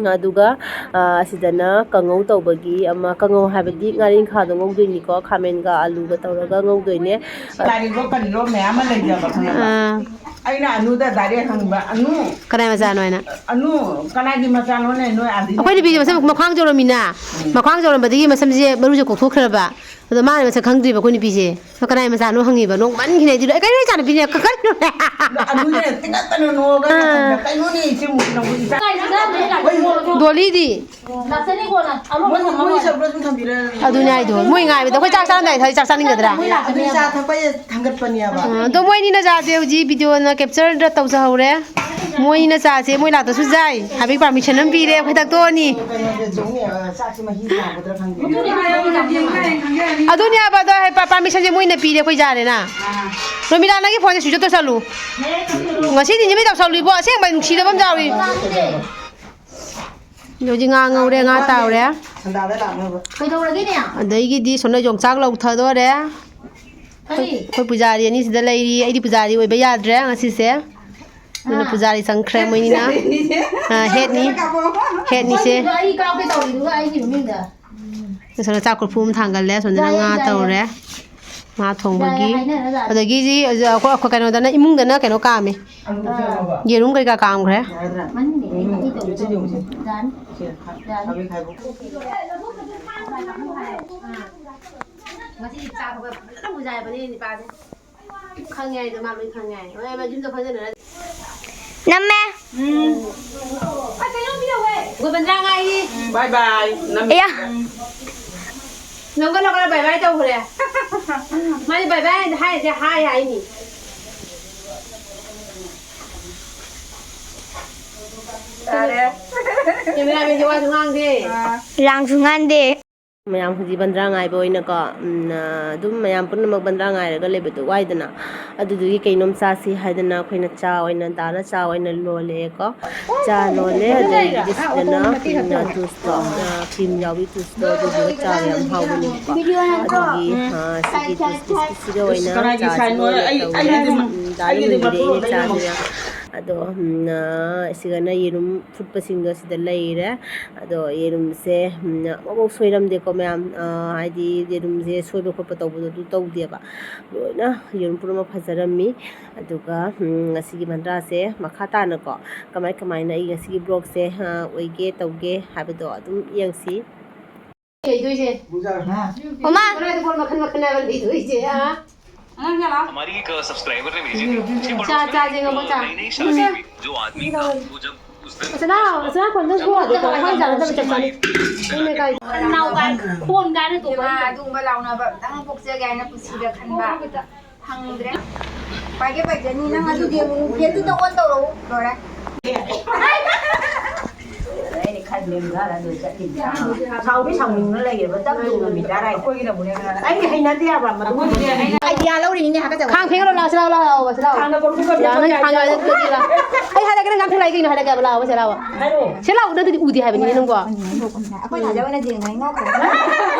ꯑꯗꯨꯒ, ꯑ, ꯑꯁꯤꯗꯅ ꯀꯥꯡꯉꯧ ꯇꯧꯕꯒꯤ ꯑꯃ, ꯀꯥꯡꯉꯧ ꯍꯥꯏꯕꯗꯤ ꯉꯥꯔꯤꯡꯈꯥꯗꯣ ꯉꯧꯗꯣꯏꯅꯤꯀꯣ, ꯈꯥꯃꯦꯟꯒ ꯑꯂꯨꯒ ꯇꯧꯔꯒ ꯉꯧꯗꯣꯏꯅꯦ꯫ ꯀꯔꯤꯔꯣ ꯀꯔꯤꯔꯣ ꯃꯌꯥꯝ ꯑꯃ ꯂꯩꯖꯕ ꯈꯪꯉꯕ? ꯑꯥ꯫ ꯑꯩꯅ ꯑꯅꯨꯗ direct ꯍꯪꯕ, "ꯑꯅꯨ, ꯀꯅꯥꯏ ꯃꯆꯥꯅꯣ ꯍꯥꯏꯅ? ꯑꯅꯨ, ꯀꯅꯥꯒꯤ ꯃꯆꯥꯅꯣꯅꯦ ꯅꯣꯏ ꯑꯥꯗꯤ?" ꯑꯩꯈꯣꯏ ꯅꯨꯄꯤꯁꯦ ꯃꯁꯝ ꯃꯈ꯭ꯋꯥꯡ ꯆꯥꯎꯔꯝꯃꯤꯅ, ꯎꯝ꯫ ꯃꯈ꯭ꯋꯥꯡ ꯆꯥꯎꯔꯝꯕꯗꯒꯤ ꯃꯁꯝꯁꯦ ꯃꯔꯨꯁꯦ ꯀꯣꯛꯊꯣꯛꯈ꯭ꯔꯕ꯫ ꯑꯗꯣ ꯃꯥꯅ ꯃꯁꯛ ꯈꯪꯗ꯭ꯔꯤꯕ ꯑꯩꯈꯣꯏ ꯅꯨꯄꯤꯁꯦ꯫ "ꯀꯅꯥꯏ ꯃꯆꯥꯅꯣ?" ꯍꯪꯉꯤꯕ꯫ ꯅꯣꯡꯃꯟꯈꯤꯅ ꯑꯩꯗꯤ, "ꯑꯦ, ꯀꯩꯅꯣ ꯏꯆꯥꯅꯨꯄꯤꯅꯦ, ꯀ-, ꯀꯔꯤꯅꯣꯅꯦ?" ꯑꯗꯨꯅꯦ ꯇꯤꯡꯉꯠꯇꯅ ꯅꯣꯛꯑꯒ ꯑꯥ꯫ "ꯀꯩꯅꯣꯅꯦ ꯏꯆꯦ ꯃꯨꯛ ꯅꯪꯕꯨ ꯏꯆꯥ-" ꯗꯣꯂꯤꯗꯤ? ꯃꯣꯏ, ꯃꯣꯏ ꯁꯔꯨꯛ ꯁꯨꯝ ꯊꯝꯕꯤꯔ-, ꯑꯗꯨꯅꯦ ꯍꯥꯏꯗꯣ꯫ ꯃꯣꯏ ꯉꯥꯏꯕꯗ ꯑꯩꯈꯣꯏ ꯆꯥꯛ ꯆꯥꯔꯝꯗꯥꯏꯗ ꯆꯥꯛ ꯆꯥꯅꯤꯡꯒꯗ꯭ꯔꯥ? ꯑꯗꯨ ꯆꯥ ꯊꯛꯄ ꯍꯥꯏꯁꯦ ꯊꯥꯡꯒꯠꯄꯅꯦꯕ꯫ ꯑꯥ, ꯑꯗꯣ ꯃꯣꯏꯅꯤꯅ ꯆꯥꯁꯦ ꯍꯧꯖꯤꯛ video ꯅ capture ꯗ ꯇꯧꯖꯍꯧꯔꯦ꯫ ꯃꯣꯏꯅꯤꯅ ꯆꯥꯁꯦ, ꯃꯣꯏ ꯂꯥꯛꯇꯁꯨ ꯌꯥꯏ꯫ ꯍꯥꯏꯕꯒꯤ permission ꯑꯃ ꯄꯤꯔꯦ, ꯑꯩꯈꯣꯏ ꯊꯛꯇꯣꯛꯑꯅꯤ꯫ ꯀꯩꯅꯣꯁꯦ ꯆꯨꯝꯅꯤ, ꯑ, ꯆꯥꯛꯁꯤ ꯃꯍꯤ ꯇꯥꯒꯗ꯭ꯔꯥ ꯈꯪꯗꯦ꯫ ꯑꯗꯨꯅꯦ ꯍꯥꯏꯕ, ꯑꯗꯣ ꯍꯦ, ꯄ-, permission ꯁꯦ ꯃꯣꯏꯅ ꯄꯤꯔꯦ, ꯑꯩꯈꯣꯏ ꯌꯥꯔꯦꯅ꯫ ꯔꯣꯃꯤꯂꯥ, ꯅꯪꯒꯤ phone ꯁꯦ switch off ꯇꯧꯁꯜꯂꯨ꯫ ꯉꯁꯤ ꯅꯤꯡꯁꯤꯡꯕꯤ ꯇꯧꯁꯜꯂꯨ ꯏꯕꯣ, ꯑꯁꯦꯡꯕ ꯅꯨꯡꯁꯤꯗꯕ ꯑꯃ ꯌꯥꯎꯔꯤ꯫ ꯍꯧꯖꯤꯛ ꯉꯥ ꯉꯧꯔꯦ, ꯉꯥ ꯇꯥꯎꯔꯦ꯫ ꯁꯟꯗꯥꯗ ꯂꯥꯛꯅꯕ꯫ ꯀꯩꯗꯧꯔꯒꯦꯅꯦ? ꯑꯗꯒꯤꯗꯤ ꯁꯣꯝꯗ ꯌꯣꯡꯆꯥꯛ ꯂꯧꯊꯗꯣꯔꯦ꯫ ꯀꯔꯤ? ꯑꯩꯈꯣꯏ ꯄꯨꯖꯥꯔꯤ ꯑꯅꯤ ꯁꯤꯗ ꯂꯩꯔꯤ꯫ ꯑꯩꯗꯤ ꯄꯨꯖꯥꯔꯤ ꯑꯣꯏꯕ ꯌꯥꯗ꯭ꯔꯦ ꯉꯁꯤꯁꯦ꯫ ꯑꯗꯨꯅ ꯑꯥ꯫ ꯄꯨꯖꯥꯔꯤ ꯆꯪꯈ꯭ꯔꯦ ꯃꯣꯏꯅꯤꯅ꯫ ꯑꯥ, head ꯅꯤ꯫ Head ꯅꯤꯁꯦ꯫ ꯑꯩ ꯀꯥꯞꯀꯦ ꯇꯧꯔꯤꯗꯨꯒ ꯑꯩꯒꯤ ꯃꯃꯤꯡꯗ꯫ ꯑꯁꯣꯝꯗ ꯆꯥꯛ ꯀꯣꯔꯐꯨ ꯑꯃ ꯊꯥꯡꯒꯠꯂꯦ, ꯑꯁꯣꯝꯗꯅ ꯉꯥ ꯌꯥꯏꯌꯦ, ꯌꯥꯏꯌꯦ꯫ ꯇꯧꯔꯦ꯫ ꯉꯥ ꯊꯣꯡꯕꯒꯤ꯫ ꯌꯥꯏꯌꯦ, ꯍꯥꯏꯅꯔꯒ꯫ ꯑꯗꯒꯤꯗꯤ ꯑꯩꯈꯣꯏ, ꯑꯩꯈꯣꯏ ꯀꯩꯅꯣꯗꯅ, ꯏꯃꯨꯡꯗꯅ ꯀꯩꯅꯣ ꯀꯥꯝꯃꯦ꯫ ꯑꯥ꯫ ꯌꯦꯔꯨꯝ ꯀꯩꯀꯥ ꯀꯥꯝꯈ꯭ꯔꯦ꯫ ꯃꯅꯤꯡꯅꯦ, ꯑꯩ ꯇꯧꯔꯤꯗꯣ꯫ ꯌꯥꯅꯤ꯫ ꯌꯥꯅꯤ꯫ ꯉꯁꯤ ꯆꯥꯛ ꯐꯖꯅ ꯄꯨꯖꯥꯏꯕꯅꯦ ꯅꯤꯄꯥꯁꯦ꯫ ꯈꯪꯉꯦ ꯍꯥꯏꯗꯣ ꯃꯥ ꯂꯣꯏ ꯈꯪꯉꯦ ꯍꯥꯏ꯫ ꯍꯣꯏ, ꯃꯌꯨꯝꯗ ꯐꯖꯅ ꯅꯝꯃꯦ꯫ ꯎꯝ꯫ ꯑꯩꯈꯣꯏ ꯕꯟꯗ꯭ꯔꯥ ꯉꯥꯏꯔꯤ꯫ Bye bye꯫ ꯅꯝꯃꯦ꯫ ꯑꯌꯥ꯫ ꯅꯝꯒ ꯅꯝꯒ bye bye ꯇꯧꯈ꯭ꯔꯦ꯫ ꯃꯥꯗꯤ bye bye ꯍꯥꯏꯁꯦ ꯍꯥꯏ ꯍꯥꯏꯅꯤ꯫ ꯇꯥꯔꯦ꯫ Cameraman ꯁꯦ ꯋꯥꯁꯨ ꯉꯥꯡꯗꯦ꯫ ꯑꯥ꯫ ꯂꯥꯡꯁꯨ ꯉꯥꯡꯗꯦ꯫ ꯃꯌꯥꯝ ꯍꯧꯖꯤꯛ ꯕꯟꯗ꯭ꯔꯥ ꯉꯥꯏꯕ ꯑꯣꯏꯅꯀꯣ, ꯎꯝ, ꯑ, ꯑꯗꯨꯝ ꯃꯌꯥꯝ ꯄꯨꯝꯅꯃꯛ ꯕꯟꯗ꯭ꯔꯥ ꯉꯥꯏꯔꯒ ꯂꯩꯕꯗꯣ ꯋꯥꯏꯗꯅ, ꯑꯗꯨꯗꯨꯒꯤ ꯀꯩꯅꯣꯝ ꯆꯥꯁꯤ ꯍꯥꯏꯗꯅ ꯑꯩꯈꯣꯏꯅ ꯆꯥ ꯑꯣꯏꯅ, ꯗꯥꯅ ꯆꯥ ꯑꯣꯏꯅ ꯂꯣꯜꯂꯛꯑꯦꯀꯣ꯫ ꯆꯥ ꯂꯣꯜꯂꯦ, ꯑꯗꯒꯤꯗꯤ ꯁꯤꯗꯅ, ꯎꯝ, ꯇꯨꯁꯇꯣ, ꯑ, ꯀ꯭ꯔꯤꯝ ꯌꯥꯎꯕꯤ ꯇꯨꯁꯇꯣ, ꯑꯗꯨꯗꯨꯒ ꯆꯥꯕ ꯌꯥꯝ ꯍꯥꯎꯕꯅꯦꯕꯀꯣ꯫ ꯑꯗꯨꯒꯤ, ꯑ, ꯁꯤꯒꯤ ꯇꯨꯁ ꯕꯤꯁꯀꯤꯠꯁꯤꯒ ꯑꯣꯏꯅ ꯆꯥꯁꯤ ꯑꯣꯏꯅ ꯇꯧꯔꯦ꯫ ꯎꯝ, ꯗꯥꯅ ꯂꯣꯟꯕꯤꯔꯛꯏꯅꯦ ꯆꯥꯁꯤꯅ꯫ ꯑꯗꯣ, ꯎꯝ, ꯑ, ꯁꯤꯒꯅ ꯌꯦꯔꯨꯝ ꯐꯨꯠꯄꯁꯤꯡꯗꯣ ꯁꯤꯗ ꯂꯩꯔꯦ꯫ ꯑꯗꯣ ꯌꯦꯔꯨꯝꯁꯦ, ꯎꯝ, ꯑꯃꯐꯥꯎ ꯁꯣꯏꯔꯝꯗꯦꯀꯣ ꯃꯌꯥꯝ꯫ ꯑ, ꯍꯥꯏꯗꯤ ꯌꯦꯔꯨꯝꯁꯦ ꯁꯣꯏꯕ ꯈꯣꯠꯄ ꯇꯧꯕꯗꯣ ꯑꯗꯨ ꯇꯧꯗꯦꯕ꯫ ꯂꯣꯏꯅ ꯌꯦꯔꯨꯝ ꯄꯨꯝꯅꯃꯛ ꯐꯖꯔꯝꯃꯤ꯫ ꯑꯗꯨꯒ, ꯎꯝ, ꯉꯁꯤꯒꯤ ꯕꯟꯗ꯭ꯔꯥꯁꯦ ꯃꯈꯥ ꯇꯥꯅꯀꯣ ꯀꯃꯥꯏ ꯀꯃꯥꯏꯅ ꯑꯩ ꯉꯁꯤꯒꯤ ꯕ꯭ꯂꯣꯛꯁꯦ, ꯑ, ꯑꯣꯏꯒꯦ ꯇꯧꯒꯦ ꯍꯥꯏꯕꯗꯣ ꯑꯗꯨꯝ ꯌꯦꯡꯁꯤ꯫ ꯂꯩꯗꯣꯏꯁꯦ꯫ ꯃꯃꯥ! ꯀꯗꯥꯏꯗ ꯄꯣꯠ ꯃꯈꯜ ꯃꯈꯜ ꯍꯥꯏꯕ ꯂꯩꯗꯣꯏꯁꯦ, ꯑ? हमारी एक सब्सक्राइबर ने भेजी थी। चा, चा, जेंगा, चा। नई नई शादी हुई, जो आदमी था, वो जब उस दिन ꯆꯅꯥ, ꯆꯅꯥ ꯈꯣꯟꯗꯣ ꯊꯣꯛꯑꯗꯤ ꯀꯣ, ꯑꯩꯈꯣꯏ ꯆꯥꯅꯗꯕ ꯆꯞ ꯃꯥꯟꯅꯩ꯫ ꯑꯩꯅ ꯀꯥꯏ? ꯅꯥꯎꯒꯥꯏ, ꯈꯣꯟ ꯀꯥꯏꯅ ꯇꯣꯡꯕ ꯏꯃꯥ, ꯑꯗꯨꯒꯨꯝꯕ ꯂꯥꯎꯅꯕ ꯑꯝꯇꯪ ꯄꯣꯛꯆꯒꯦ ꯍꯥꯏꯅ ꯄꯨꯟꯁꯤꯗ ꯈꯟꯕ ꯐꯪꯗ꯭ꯔꯦ꯫ ꯄꯥꯏꯒꯦ ꯄꯥꯏꯖꯅꯤ, ꯅꯪ ꯑꯗꯨꯗꯤ ꯑꯃꯨꯛ ꯐꯦꯠꯇꯨꯗ ꯑꯣꯟ ꯇꯧꯔꯛꯎ꯫ ꯂꯣꯏꯔꯦ꯫ ꯑꯩꯅ ꯈꯟꯕ ꯈꯔ ꯑꯗꯨ ꯆꯠꯈꯤꯕ꯫ ꯁꯥꯎꯗꯤ ꯁꯥꯎꯅꯤꯡꯅ ꯂꯩꯌꯦꯕ, ꯆꯞ ꯌꯨꯡꯅ ꯃꯤꯇꯔ ꯍꯥꯏꯗꯣ꯫ ꯑꯩꯗꯤ ꯍꯩꯅꯗꯦ ꯍꯥꯏꯕ ꯃꯗꯨꯒꯨꯝꯕꯗꯣ꯫ ꯑꯥꯏꯗꯤꯌꯥ ꯂꯧꯔꯤꯅꯤꯅꯦ, ꯍꯥꯀꯠꯆꯕ꯫ ꯈꯥꯡ ꯐꯦꯡꯉ ꯂꯥꯛꯑꯣ, ꯂꯥꯛꯑꯣ, ꯂꯥꯛꯑꯣ, ꯂꯥꯛꯑꯣ꯫ ꯊꯥꯡꯅ ꯀꯣꯔꯐꯨ ꯀꯣꯔꯐꯨ ꯂꯥꯛꯑꯣ, ꯅꯪ ꯊꯥꯡ ꯌꯥꯜꯂꯒ ꯂꯥꯛꯑꯣ꯫ ꯑꯩ ꯍꯥꯏꯔꯒꯦ, ꯅꯪ ꯉꯥꯡꯊꯣꯛ ꯂꯥꯛꯑꯦ ꯀꯩꯅꯣ, ꯍꯥꯏꯔꯒꯦꯕ, ꯂꯥꯛꯑꯣ, ꯁꯤ ꯂꯥꯛꯑꯣ꯫ ꯍꯥꯏꯔꯛꯑꯣ꯫ ꯁꯤ ꯂꯥꯛꯑꯣ, ꯅꯠꯇ꯭ꯔꯗꯤ ꯎꯗꯦ ꯍꯥꯏꯕꯅꯤꯅꯦ ꯅꯪꯕꯣ꯫ ꯑꯩꯈꯣꯏ ꯊꯥꯖꯕꯅ ꯌꯦꯡꯉ ꯑꯩ ꯅꯣꯛꯈ꯭ꯔꯦ꯫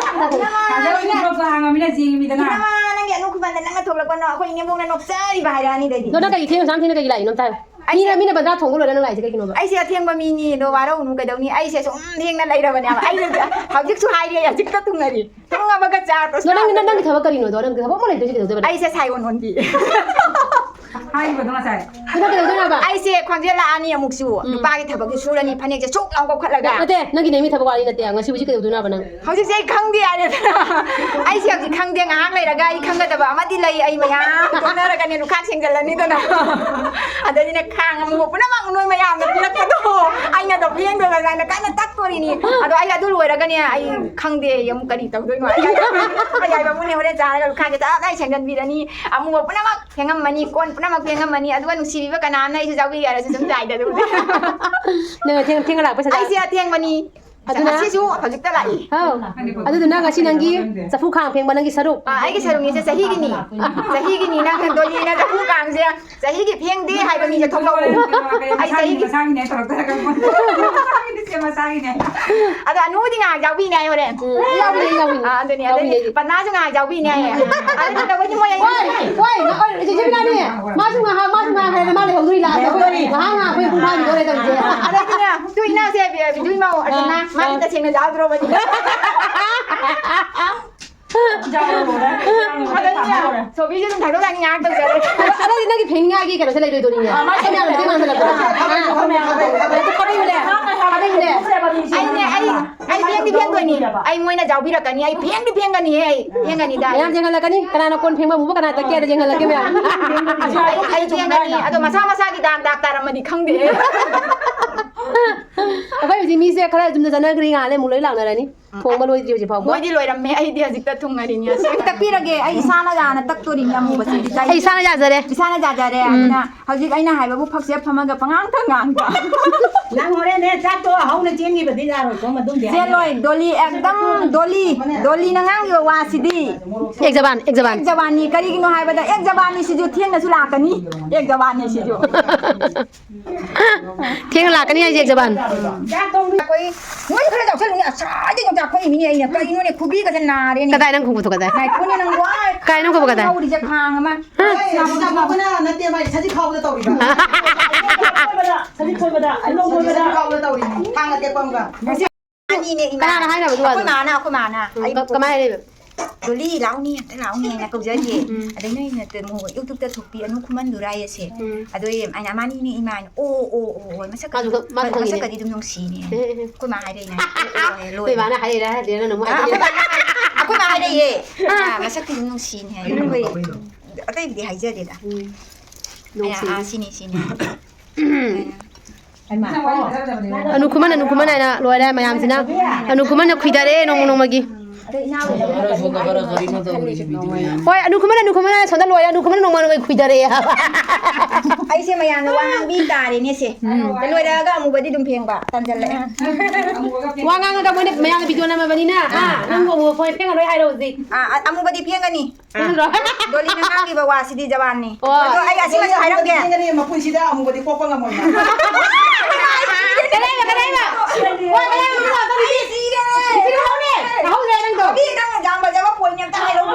ꯊꯥꯖꯕꯒꯤ ꯊꯣꯛꯄ ꯍꯥꯡꯉꯃꯤꯅ ꯌꯦꯡꯉꯤꯃꯤꯗꯅ꯫ ꯏꯅꯝꯃ, ꯅꯪꯒꯤ ꯑꯅꯣꯛ ꯈꯨꯕꯥꯟꯗ ꯅꯪꯅ ꯊꯣꯛꯂꯛꯄꯅꯣ, ꯑꯩꯈꯣꯏ ꯏꯅꯦꯝꯕꯣꯛꯅ ꯅꯣꯛꯆꯔꯤꯕ ꯍꯥꯏꯔꯛꯑꯅꯤ ꯑꯗꯩꯗꯤ꯫ ꯑꯗꯣ ꯅꯪ ꯀꯩ ꯊꯦꯡꯅ ꯁꯥꯝ ꯊꯦꯡꯅ ꯀꯩꯒꯤ ꯂꯥꯛꯏꯅꯣ ꯑꯝꯇ ꯍꯥꯏꯌꯨ꯫ ꯑꯩꯁꯦ ꯃꯤꯅ, ꯃꯤꯅ ꯕꯟꯗ꯭ꯔꯥ ꯊꯣꯡꯕ ꯂꯣꯏꯔ ꯅꯪ ꯂꯥꯛꯏꯁꯦ ꯀꯩꯒꯤꯅꯣꯕ? ꯑꯩꯁꯦ ꯑꯊꯦꯡꯕ ꯃꯤꯅꯤ, ꯑꯗꯣ ꯋꯥꯔꯧꯅꯨ ꯀꯩꯗꯧꯅꯤ, ꯑꯩꯁꯦ ꯁꯨꯝ ꯊꯦꯡꯅ ꯂꯩꯔꯕꯅꯦꯕ꯫ ꯑꯩꯁꯦ ꯍꯧꯖꯤꯛꯁꯨ ꯍꯥꯏꯔꯤ, ꯍꯧꯖꯤꯛꯇ ꯊꯨꯡꯅꯔꯤ꯫ ꯊꯨꯡꯉꯕꯒ ꯆꯥ ꯑꯗꯣ ꯅꯪ, ꯅꯪ, ꯅꯪꯒꯤ ꯊꯕꯛ ꯀꯔꯤꯅꯣꯗꯣ? ꯅꯪ ꯊꯕꯛ ꯑꯃ ꯂꯩꯇ꯭ꯔꯗꯤ ꯀꯩꯗꯧꯗꯣꯏꯕ ꯅꯪ? ꯑꯩꯁꯦ ꯁꯥꯏ ꯑꯣꯟꯕꯤ꯫ ꯍꯥꯏꯔꯤꯕꯗꯣ ꯉꯁꯥꯏ꯫ ꯑꯗꯣ ꯀꯩꯗꯧꯗꯣꯏꯅꯣꯕ? ꯑꯩꯁꯦ ꯈ꯭ꯋꯥꯡꯖꯦꯜ ꯂꯥꯛꯑꯅꯤ ꯑꯃꯨꯛꯁꯨ꯫ ꯎꯝ꯫ ꯅꯨꯄꯥꯒꯤ ꯊꯕꯛꯁꯨ ꯁꯨꯔꯅꯤ, ꯐꯅꯦꯛꯁꯦ ꯁꯨꯛ ꯂꯥꯎ ꯀꯧꯈꯠꯂꯒ꯫ ꯅꯠꯇꯦ, ꯅꯪꯒꯤ ꯅꯦꯝꯃꯤ ꯊꯕꯛ ꯋꯥꯔꯤ ꯅꯠꯇꯦ꯫ ꯉꯁꯤ ꯍꯧꯖꯤꯛ ꯀꯩꯗꯧꯗꯣꯏꯅꯣꯕ ꯅꯪ? ꯍꯧꯖꯤꯛꯁꯦ ꯑꯩ ꯈꯪꯗꯦ ꯍꯥꯏꯔꯦꯗꯅ꯫ ꯑꯩꯁꯦ ꯍꯧꯖꯤꯛ ꯈꯪꯗꯦ, ꯉꯥꯏꯍꯥꯛ ꯂꯩꯔꯒ ꯑꯩ ꯈꯪꯒꯗꯕ ꯑꯃꯗꯤ ꯂꯩ, ꯑꯩ ꯃꯌꯥꯝ ꯇꯣꯛꯅꯔꯒꯅꯦ ꯂꯨꯈꯥꯛ ꯁꯦꯡꯖꯜꯂꯅꯤꯗꯅ꯫ ꯑꯗꯩꯗꯤꯅꯦ ꯈꯥꯡ ꯑꯃꯨꯕ ꯄꯨꯝꯅꯃꯛ ꯅꯣꯏ ꯃꯌꯥꯝꯅ ꯄꯤꯔꯛꯄꯗꯣ ꯑꯩꯅ ꯑꯗꯨꯝ ꯐꯦꯡꯗꯣꯏꯕ ꯑꯗꯨꯃꯥꯏꯅ ꯀꯟꯅ ꯇꯛꯇꯣꯔꯤꯅꯤ꯫ ꯑꯗꯣ ꯑꯩ ꯑꯗꯨ ꯂꯣꯏꯔꯒꯅꯦ ꯑꯩ ꯈꯪꯗꯦ ꯑꯩ ꯑꯃꯨꯛ ꯀꯔꯤ ꯇꯧꯗꯣꯏꯅꯣ꯫ ꯑꯩ ꯑꯩ ꯍꯥꯏꯕ ꯑꯃꯨꯛꯅꯦ ꯍꯣꯔꯦꯟ ꯆꯥꯔꯒ ꯂꯨꯈꯥꯛꯁꯦ ꯇꯞ ꯇꯥꯏ ꯁꯦꯡꯖꯟꯕꯤꯔꯅꯤ꯫ ꯑꯃꯨꯕ ꯄꯨꯝꯅꯃꯛ ꯐꯦꯡꯉꯝꯃꯅꯤ, ꯀꯣꯟ ꯄꯨꯝꯅꯃꯛ ꯐꯦꯡꯉꯝꯃꯅꯤ꯫ ꯑꯗꯨꯒ ꯅꯨꯡꯁꯤꯕꯤꯕ ꯀꯅꯥꯝꯅ ꯑꯩꯁꯦ ꯆꯥꯕꯤ ꯍꯥꯏꯔꯁꯨ ꯑꯗꯨꯝ ꯆꯥꯏꯗ ꯑꯗꯨꯕꯨꯗꯤ꯫ ꯅꯪ ꯑꯊꯦꯡ-, ꯊꯦꯡꯅ ꯂꯥꯛꯄ ꯁꯥꯖꯥ-, ꯑꯩꯁꯦ ꯑꯊꯦꯡꯕꯅꯤ꯫ ꯑꯗꯨꯅ ꯉꯁꯤꯁꯨ ꯍꯧꯖꯤꯛꯇ ꯂꯥꯛꯏ꯫ ꯍꯥꯎ꯫ ꯑꯗꯨꯗꯨꯅ ꯉꯁꯤ ꯅꯪꯒꯤ ꯆꯐꯨ ꯈꯥꯡ ꯐꯦꯡꯕ ꯅꯪꯒꯤ ꯁꯔꯨꯛ꯫ ꯑꯥ, ꯑꯩꯒꯤ ꯁꯔꯨꯛꯅꯤꯁꯦ, ꯆꯍꯤꯒꯤꯅꯤ꯫ ꯆꯍꯤꯒꯤꯅꯤ ꯅꯪ ꯗꯣꯂꯤꯅ ꯆꯐꯨ ꯈꯥꯡꯁꯦ꯫ ꯆꯍꯤꯒꯤ ꯐꯦꯡꯗꯦ ꯍꯥꯏꯕ ꯃꯤꯁꯦ ꯊꯣꯛꯂꯛꯑꯣ꯫ ꯑꯩ ꯆꯍꯤꯒꯤ ꯃꯁꯥꯒꯤꯅꯦ ꯇꯧꯔꯛꯇꯣꯏꯔꯥ ꯈꯪꯄꯣꯟꯇꯦ꯫ ꯃꯁꯥꯒꯤꯅꯦ, ꯃꯁꯥꯒꯤꯅꯦ꯫ ꯑꯗꯣ ꯑꯅꯨꯗꯤ ꯉꯥꯏꯍꯥꯛ ꯌꯥꯎꯕꯤꯅꯦ ꯍꯥꯏ ꯍꯣꯔꯦꯟ꯫ ꯎꯝ, ꯌꯥꯎꯕꯤꯅꯦ, ꯌꯥꯎꯕꯤꯅꯦ꯫ ꯑꯥ, ꯑꯗꯨꯅꯦ꯫ ꯌꯥꯎꯕꯤꯅꯦ꯫ ꯑꯗꯩꯗꯤ ꯄꯟꯅꯥꯁꯨ ꯉꯥꯏꯍꯥꯛ ꯌꯥꯎꯕꯤꯅꯦ ꯍꯥꯏꯌꯦ꯫ ꯑꯗꯨ ꯀꯩꯗꯧꯕꯩꯗꯤ ꯃꯣꯏ ꯑꯅꯤ ꯍꯣꯏ, ꯍꯣꯏ, ꯍꯣꯏ, ꯆꯦ ꯖꯦꯃꯤꯅꯥꯅꯦ꯫ ꯃꯥꯁꯨ ꯉꯥꯏꯍꯥꯛ, ꯃꯥꯁꯨ ꯉꯥꯏꯍꯥꯛ ꯍꯥꯏꯔꯒ ꯃꯥ ꯂꯩꯍꯧꯗꯣꯔꯤ ꯂꯥꯁꯇ꯫ ꯂꯩꯍꯧꯗꯣꯔꯤ꯫ ꯉꯥꯏꯍꯥꯛ, ꯉꯥꯏꯍꯥꯛ ꯑꯩꯈꯣꯏ ꯄꯨꯡ ꯐꯥꯈꯤꯗꯣꯔꯦ ꯇꯧꯔꯤꯁꯦ꯫ ꯑꯗꯩꯗꯤꯅꯦ, ꯇꯨ ꯏꯅꯥꯎꯁꯦ, ꯕꯤ-, ꯕꯤꯗꯨꯏ ꯃꯧ ꯑꯔꯆꯅꯥ, ꯑꯥ, ꯃꯥꯗꯤ ꯑꯥ꯫ ꯇꯁꯦꯡꯅ ꯌꯥꯎꯗ꯭ꯔꯣꯕꯅꯤ꯫ ꯑꯗꯩꯗꯤꯅꯦ, ꯁꯣꯕꯤꯁꯨ ꯑꯗꯨꯝ ꯊꯥꯡꯗꯣꯛ ꯊꯥꯡꯖꯤꯟ ꯉꯥꯏꯍꯥꯛ ꯇꯧꯖꯔꯦ꯫ ꯑꯗꯩꯗꯤ ꯅꯪꯒꯤ ꯐꯦꯡꯅꯤꯡꯉꯥꯏꯒꯤ ꯀꯩꯅꯣꯁꯦ ꯂꯩꯔꯣꯏꯗꯣꯔꯤꯅꯦ꯫ ꯑꯥ, ꯃꯥꯁꯨ ꯃꯌꯥꯝ ꯂꯩꯇꯦ ꯃꯥꯟꯁꯤꯜꯂꯛꯄ꯫ ꯑꯥ, ꯈꯥꯕꯩ ꯍꯨꯜꯂꯦ, ꯈꯥꯕꯩ ꯍꯨꯜꯂꯦ꯫ ꯑꯩꯅꯦ, ꯑꯩ, ꯑꯩ ꯐꯦꯡꯗꯤ ꯐꯦꯡꯗꯣꯏꯅꯤ꯫ ꯑꯩ ꯃꯣꯏꯅ ꯌꯥꯎꯕꯤꯔꯛꯀꯅꯤ꯫ ꯑꯩ ꯐꯦꯡꯗꯤ ꯐꯦꯡꯒꯅꯤꯍꯦ, ꯑꯩ ꯐꯦꯡꯒꯅꯤꯗ꯫ ꯃꯌꯥꯝ ꯌꯦꯡꯍꯜꯂꯛꯀꯅꯤ꯫ ꯀꯅꯥꯅ ꯀꯣꯟ ꯐꯦꯡꯕ ꯑꯃꯨꯕ, ꯀꯅꯥ ꯇꯛꯀꯦ ꯍꯥꯏꯗꯣ ꯌꯦꯡꯍꯜꯂꯛꯀꯦ ꯃꯌꯥꯝ꯫ ꯑꯩ, ꯑꯩ ꯐꯦꯡꯒꯅꯤ꯫ ꯑꯗꯣ ꯃꯁꯥ ꯃꯁꯥꯒꯤ ꯗꯥꯛ, ꯗꯥꯛ ꯇꯥꯔꯝꯃꯗꯤ ꯈꯪꯗꯦ꯫ ꯑꯩꯈꯣꯏ ꯍꯧꯖꯤꯛ ꯃꯤꯁꯦ ꯈꯔ ꯌꯨꯝꯗ ꯆꯠꯅꯈ꯭ꯔꯤ, ꯉꯥꯜꯂꯦ, ꯑꯃꯨꯛ ꯂꯣꯏ ꯂꯥꯛꯅꯔꯅꯤ꯫ ꯊꯣꯡꯕ ꯂꯣꯏꯗ꯭ꯔꯤ ꯍꯧꯖꯤꯛ ꯐꯥꯎꯕ꯫ ꯃꯣꯏꯗꯤ ꯂꯣꯏꯔꯝꯃꯦ, ꯑꯩꯗꯤ ꯍꯧꯖꯤꯛꯇ ꯊꯨꯡꯉꯔꯤꯅꯤ꯫ ꯑꯁꯤ ꯇꯛꯄꯤꯔꯒꯦ, ꯑꯩ ꯏꯁꯥꯅ ꯌꯥꯅ ꯇꯛꯇꯣꯔꯤꯅꯤ ꯑꯃꯨꯕꯁꯤꯗꯤ꯫ ꯑꯩ ꯏꯁꯥꯅ ꯌꯥꯖꯔꯦ꯫ ꯏꯁꯥꯅ ꯌꯥꯖꯔꯦ꯫ ꯎꯝ꯫ ꯑꯗꯨꯅ ꯍꯧꯖꯤꯛ ꯑꯩꯅ ꯍꯥꯏꯕꯕꯨ ꯐꯛꯁꯦ ꯐꯝꯃꯒ ꯄꯉꯥꯡꯇ ꯉꯥꯡꯕ꯫ ꯅꯪ ꯍꯣꯔꯦꯟꯅꯦ ꯆꯥꯛꯇꯣ ꯍꯧꯅ ꯆꯦꯟꯈꯤꯕꯗꯤ ꯌꯥꯔꯣꯏꯀꯣ ꯃꯗꯨꯝꯗꯤ꯫ ꯆꯦꯜꯂꯣꯏ, ꯗꯣꯂꯤ, ꯑꯦꯛꯗꯝ ꯗꯣꯂꯤ, ꯗꯣꯂꯤꯅ ꯉꯥꯡꯉꯤꯕ ꯋꯥꯁꯤꯗꯤ꯫ ꯑꯦꯛ ꯖꯕꯥꯟ, ꯑꯦꯛ ꯖꯕꯥꯟ꯫ ꯑꯦꯛ ꯖꯕꯥꯟꯅꯤ꯫ ꯀꯔꯤꯒꯤꯅꯣ ꯍꯥꯏꯕꯗ ꯑꯦꯛ ꯖꯕꯥꯟꯅꯤ ꯁꯤꯁꯨ ꯊꯦꯡꯅꯁꯨ ꯂꯥꯛꯀꯅꯤ꯫ ꯑꯦꯛ ꯖꯕꯥꯟꯅꯤ ꯁꯤꯁꯨ꯫ ꯊꯦꯡꯅ ꯂꯥꯛꯀꯅꯤ ꯍꯥꯏꯁꯦ ꯑꯦꯛ ꯖꯕꯥꯟ꯫ ꯑꯩꯈꯣꯏ ꯅꯣꯏ ꯈꯔ ꯆꯥꯎꯁꯜꯂꯨꯅꯦ꯫ ꯑꯁꯥꯏꯗꯩ ꯌꯣꯡꯆꯥꯛ ꯈꯣꯛꯏ ꯃꯤꯅꯦ ꯑꯩꯅ꯫ ꯀꯔꯤꯅꯣꯅꯦ ꯈꯨꯕꯤꯒꯁꯦ ꯅꯥꯔꯦꯅꯦ꯫ ꯀꯗꯥꯏ ꯅꯪ ꯈꯣꯡꯎꯞꯇꯣ ꯀꯗꯥꯏ? ꯉꯥꯏꯈꯣꯅꯦ ꯅꯪꯕꯨ꯫ ꯑꯥ, ꯀꯥꯏ ꯅꯪ ꯈꯣꯡꯎꯞ ꯀꯗꯥꯏ? ꯉꯧꯔꯤꯁꯦ ꯈꯥꯡ ꯑꯃ꯫ ꯍꯥ? ꯑꯩ ꯌꯥꯝ ꯆꯥꯎꯕꯅ ꯅꯠꯇꯦ ꯃꯥꯏ ꯁꯖꯤꯛ ꯈꯥꯎꯕꯗ ꯇꯧꯔꯤꯕ꯫ ꯁꯖꯤꯛ ꯈꯣꯏꯕꯗ, ꯁꯖꯤꯛ ꯈꯣꯏꯕꯗ, ꯑꯩ ꯅꯣꯡ ꯈꯣꯏꯕꯗ꯫ ꯁꯖꯤꯛ ꯈꯥꯎꯕꯗ ꯇꯧꯔꯤꯅꯤ꯫ ꯊꯥꯡ ꯑꯇꯦꯛꯄ ꯑꯃꯒ꯫ ꯑꯅꯤꯅꯦ ꯏꯃꯥ꯫ ꯀꯅꯥꯅ ꯍꯥꯏꯅꯕ ꯑꯗꯨ ꯑꯩꯈꯣꯏ ꯋꯥꯗꯣ? ꯃꯥꯅ, ꯑꯩꯈꯣꯏ ꯃꯥꯅ꯫ ꯎꯝ, ꯑꯩ ꯀ-, ꯀꯃꯥꯏ ꯍꯥꯏꯔꯛꯏꯕ? ꯗꯣꯂꯤ, ꯂꯥꯎꯅꯤ, ꯑꯝꯇ ꯂꯥꯎꯅꯤ ꯍꯥꯏꯅ ꯀꯧꯖꯔꯤꯌꯦ꯫ ꯎꯝ꯫ ꯑꯗꯩ ꯅꯣꯏꯅ ꯇ-, ꯃꯣ-, YouTube-ꯇ ꯊꯣꯛꯄꯤ ꯑꯅꯨ ꯈꯨꯃꯟꯗꯨꯔꯥ ꯍꯥꯏꯁꯦ꯫ ꯎꯝ꯫ ꯑꯗꯣ ꯑꯩꯅ, ꯃꯥꯅꯤꯅꯦ ꯏꯃꯥ ꯍꯥꯏꯅ, "ꯑꯣ, ꯑꯣ, ꯑꯣ, ꯑꯣ, ꯃꯁꯛꯀꯗꯤ, ꯃꯥꯁꯨ ꯈꯪ-, ꯃꯥꯁꯨ ꯈꯪꯉꯤꯅꯦ꯫ ꯃꯁꯛꯀꯗꯤ ꯑꯗꯨꯝ ꯅꯨꯡꯁꯤꯅꯦ"꯫ ꯑꯦ, ꯑꯦ, ꯑꯦ꯫ ꯑꯩꯈꯣꯏ ꯃꯥ ꯍꯥꯏꯔꯛꯏꯅꯦ꯫ "ꯑꯣ, ꯑꯣ, ꯑꯣ, ꯂꯣꯏꯔꯦ"꯫ ꯅꯣꯏ ꯃꯥꯅ ꯍꯥꯏꯔꯛꯏꯔꯥ ꯍꯥꯏꯗꯤ ꯅꯪꯅ ꯑꯃꯨꯛ ꯑꯥ, ꯍꯥꯏꯗꯣꯏꯅꯦ꯫ ꯑꯩꯈꯣꯏ ꯃꯥ, ꯑꯩꯈꯣꯏ ꯃꯥ ꯍꯥꯏꯔꯛꯏꯌꯦ꯫ ꯑꯥ, ꯃꯁꯛꯇꯤ ꯑꯗꯨꯝ ꯅꯨꯡꯁꯤꯅꯦ ꯍꯥꯏ꯫ ꯑꯗꯨꯝ ꯐꯩ꯫ ꯑꯇꯩꯕꯨꯗꯤ ꯍꯥꯏꯖꯗꯦꯗ꯫ ꯎꯝ꯫ ꯑꯩꯅ, ꯅꯨꯡꯁꯤ꯫ "ꯑꯥ, ꯁꯤꯅꯤ, ꯁꯤꯅꯤ"꯫ ꯎꯝ꯫ ꯑꯩꯅ ꯑꯅꯨ ꯈꯨꯃꯟ, ꯑꯅꯨ ꯈꯨꯃꯟ ꯍꯥꯏꯅ ꯂꯣꯏꯔꯦ ꯃꯌꯥꯝꯁꯤꯅ꯫ ꯑꯅꯨ ꯈꯨꯃꯟꯅ ꯈꯨꯏꯗꯔꯦ ꯅꯣꯡꯃ ꯅꯣꯡꯃꯒꯤ꯫ ꯈꯔ ꯁꯣꯝꯗ ꯈꯔ ꯀꯔꯤꯅꯣ ꯇꯧꯔꯤꯁꯦ, ꯚꯤꯗꯤꯑꯣ ꯃꯌꯥꯝ꯫ ꯍꯣꯏ, ꯑꯅꯨ ꯈꯨꯃꯟ, ꯑꯅꯨ ꯈꯨꯃꯟ ꯁꯣꯝꯗ ꯂꯣꯏꯔꯦ, ꯑꯅꯨ ꯈꯨꯃꯟ ꯅꯣꯡꯃ ꯅꯣꯡꯃꯒꯤ ꯈꯨꯏꯗꯔꯛꯑꯦ ꯍꯥꯏꯕ꯫ ꯑꯩꯁꯦ ꯃꯌꯥꯝꯅ ꯋꯥ ꯉꯥꯡꯕꯤ ꯇꯥꯔꯦꯅꯦ ꯁꯦ꯫ ꯎꯝ꯫ ꯂꯣꯏꯔꯛꯑꯒ ꯑꯃꯨꯕꯗꯤ ꯑꯗꯨꯝ ꯐꯦꯡꯕ ꯇꯟꯖꯜꯂꯛꯑꯦ꯫ ꯋꯥ ꯉꯥꯡꯉꯒ ꯃꯣꯏꯅ ꯃꯌꯥꯝꯅ ꯚꯤꯗꯤꯑꯣ ꯅꯝꯃꯕꯅꯤꯅ, ꯑꯥ, ꯑꯥ, ꯅꯪꯕꯨ ꯑꯃꯨꯕ ꯐꯣꯏ ꯐꯦꯡꯉꯔꯣꯏ ꯍꯥꯏꯔꯣ ꯍꯧꯖꯤꯛ꯫ ꯑꯥ, ꯑ-, ꯑꯃꯨꯕꯗꯤ ꯐꯦꯡꯒꯅꯤ꯫ ꯐꯦꯡꯉꯔꯣꯏ꯫ ꯗꯣꯂꯤꯅ ꯉꯥꯡꯉꯤꯕ ꯋꯥꯁꯤꯗꯤ ꯖꯋꯥꯟꯅꯤ꯫ ꯑꯣ꯫ ꯑꯗꯣ ꯑꯩ ꯑꯁꯤꯃꯁꯨ ꯍꯥꯏꯔꯝꯒꯦ꯫ ꯐꯦꯡꯒꯅꯤ, ꯃꯄꯨꯟꯁꯤꯗ ꯑꯃꯨꯕꯗꯤ ꯀꯣꯛꯄ ꯉꯝꯃꯣꯏ꯫ ꯀꯗꯥꯏꯕ, ꯀꯗꯥꯏꯕ? ꯋꯥ ꯀꯗꯥꯏꯕ? ꯑꯩ ꯁꯤꯔꯦ꯫ ꯁꯤꯔꯦ, ꯍꯧꯔꯦ꯫ ꯍꯧꯔꯦ ꯅꯪꯗꯣ꯫ ꯃꯤ ꯅꯪꯅ ꯌꯥꯝ ꯐꯖꯕ ꯄꯣꯏꯟ ꯑꯝꯇ ꯍꯥꯏꯔꯛꯎ꯫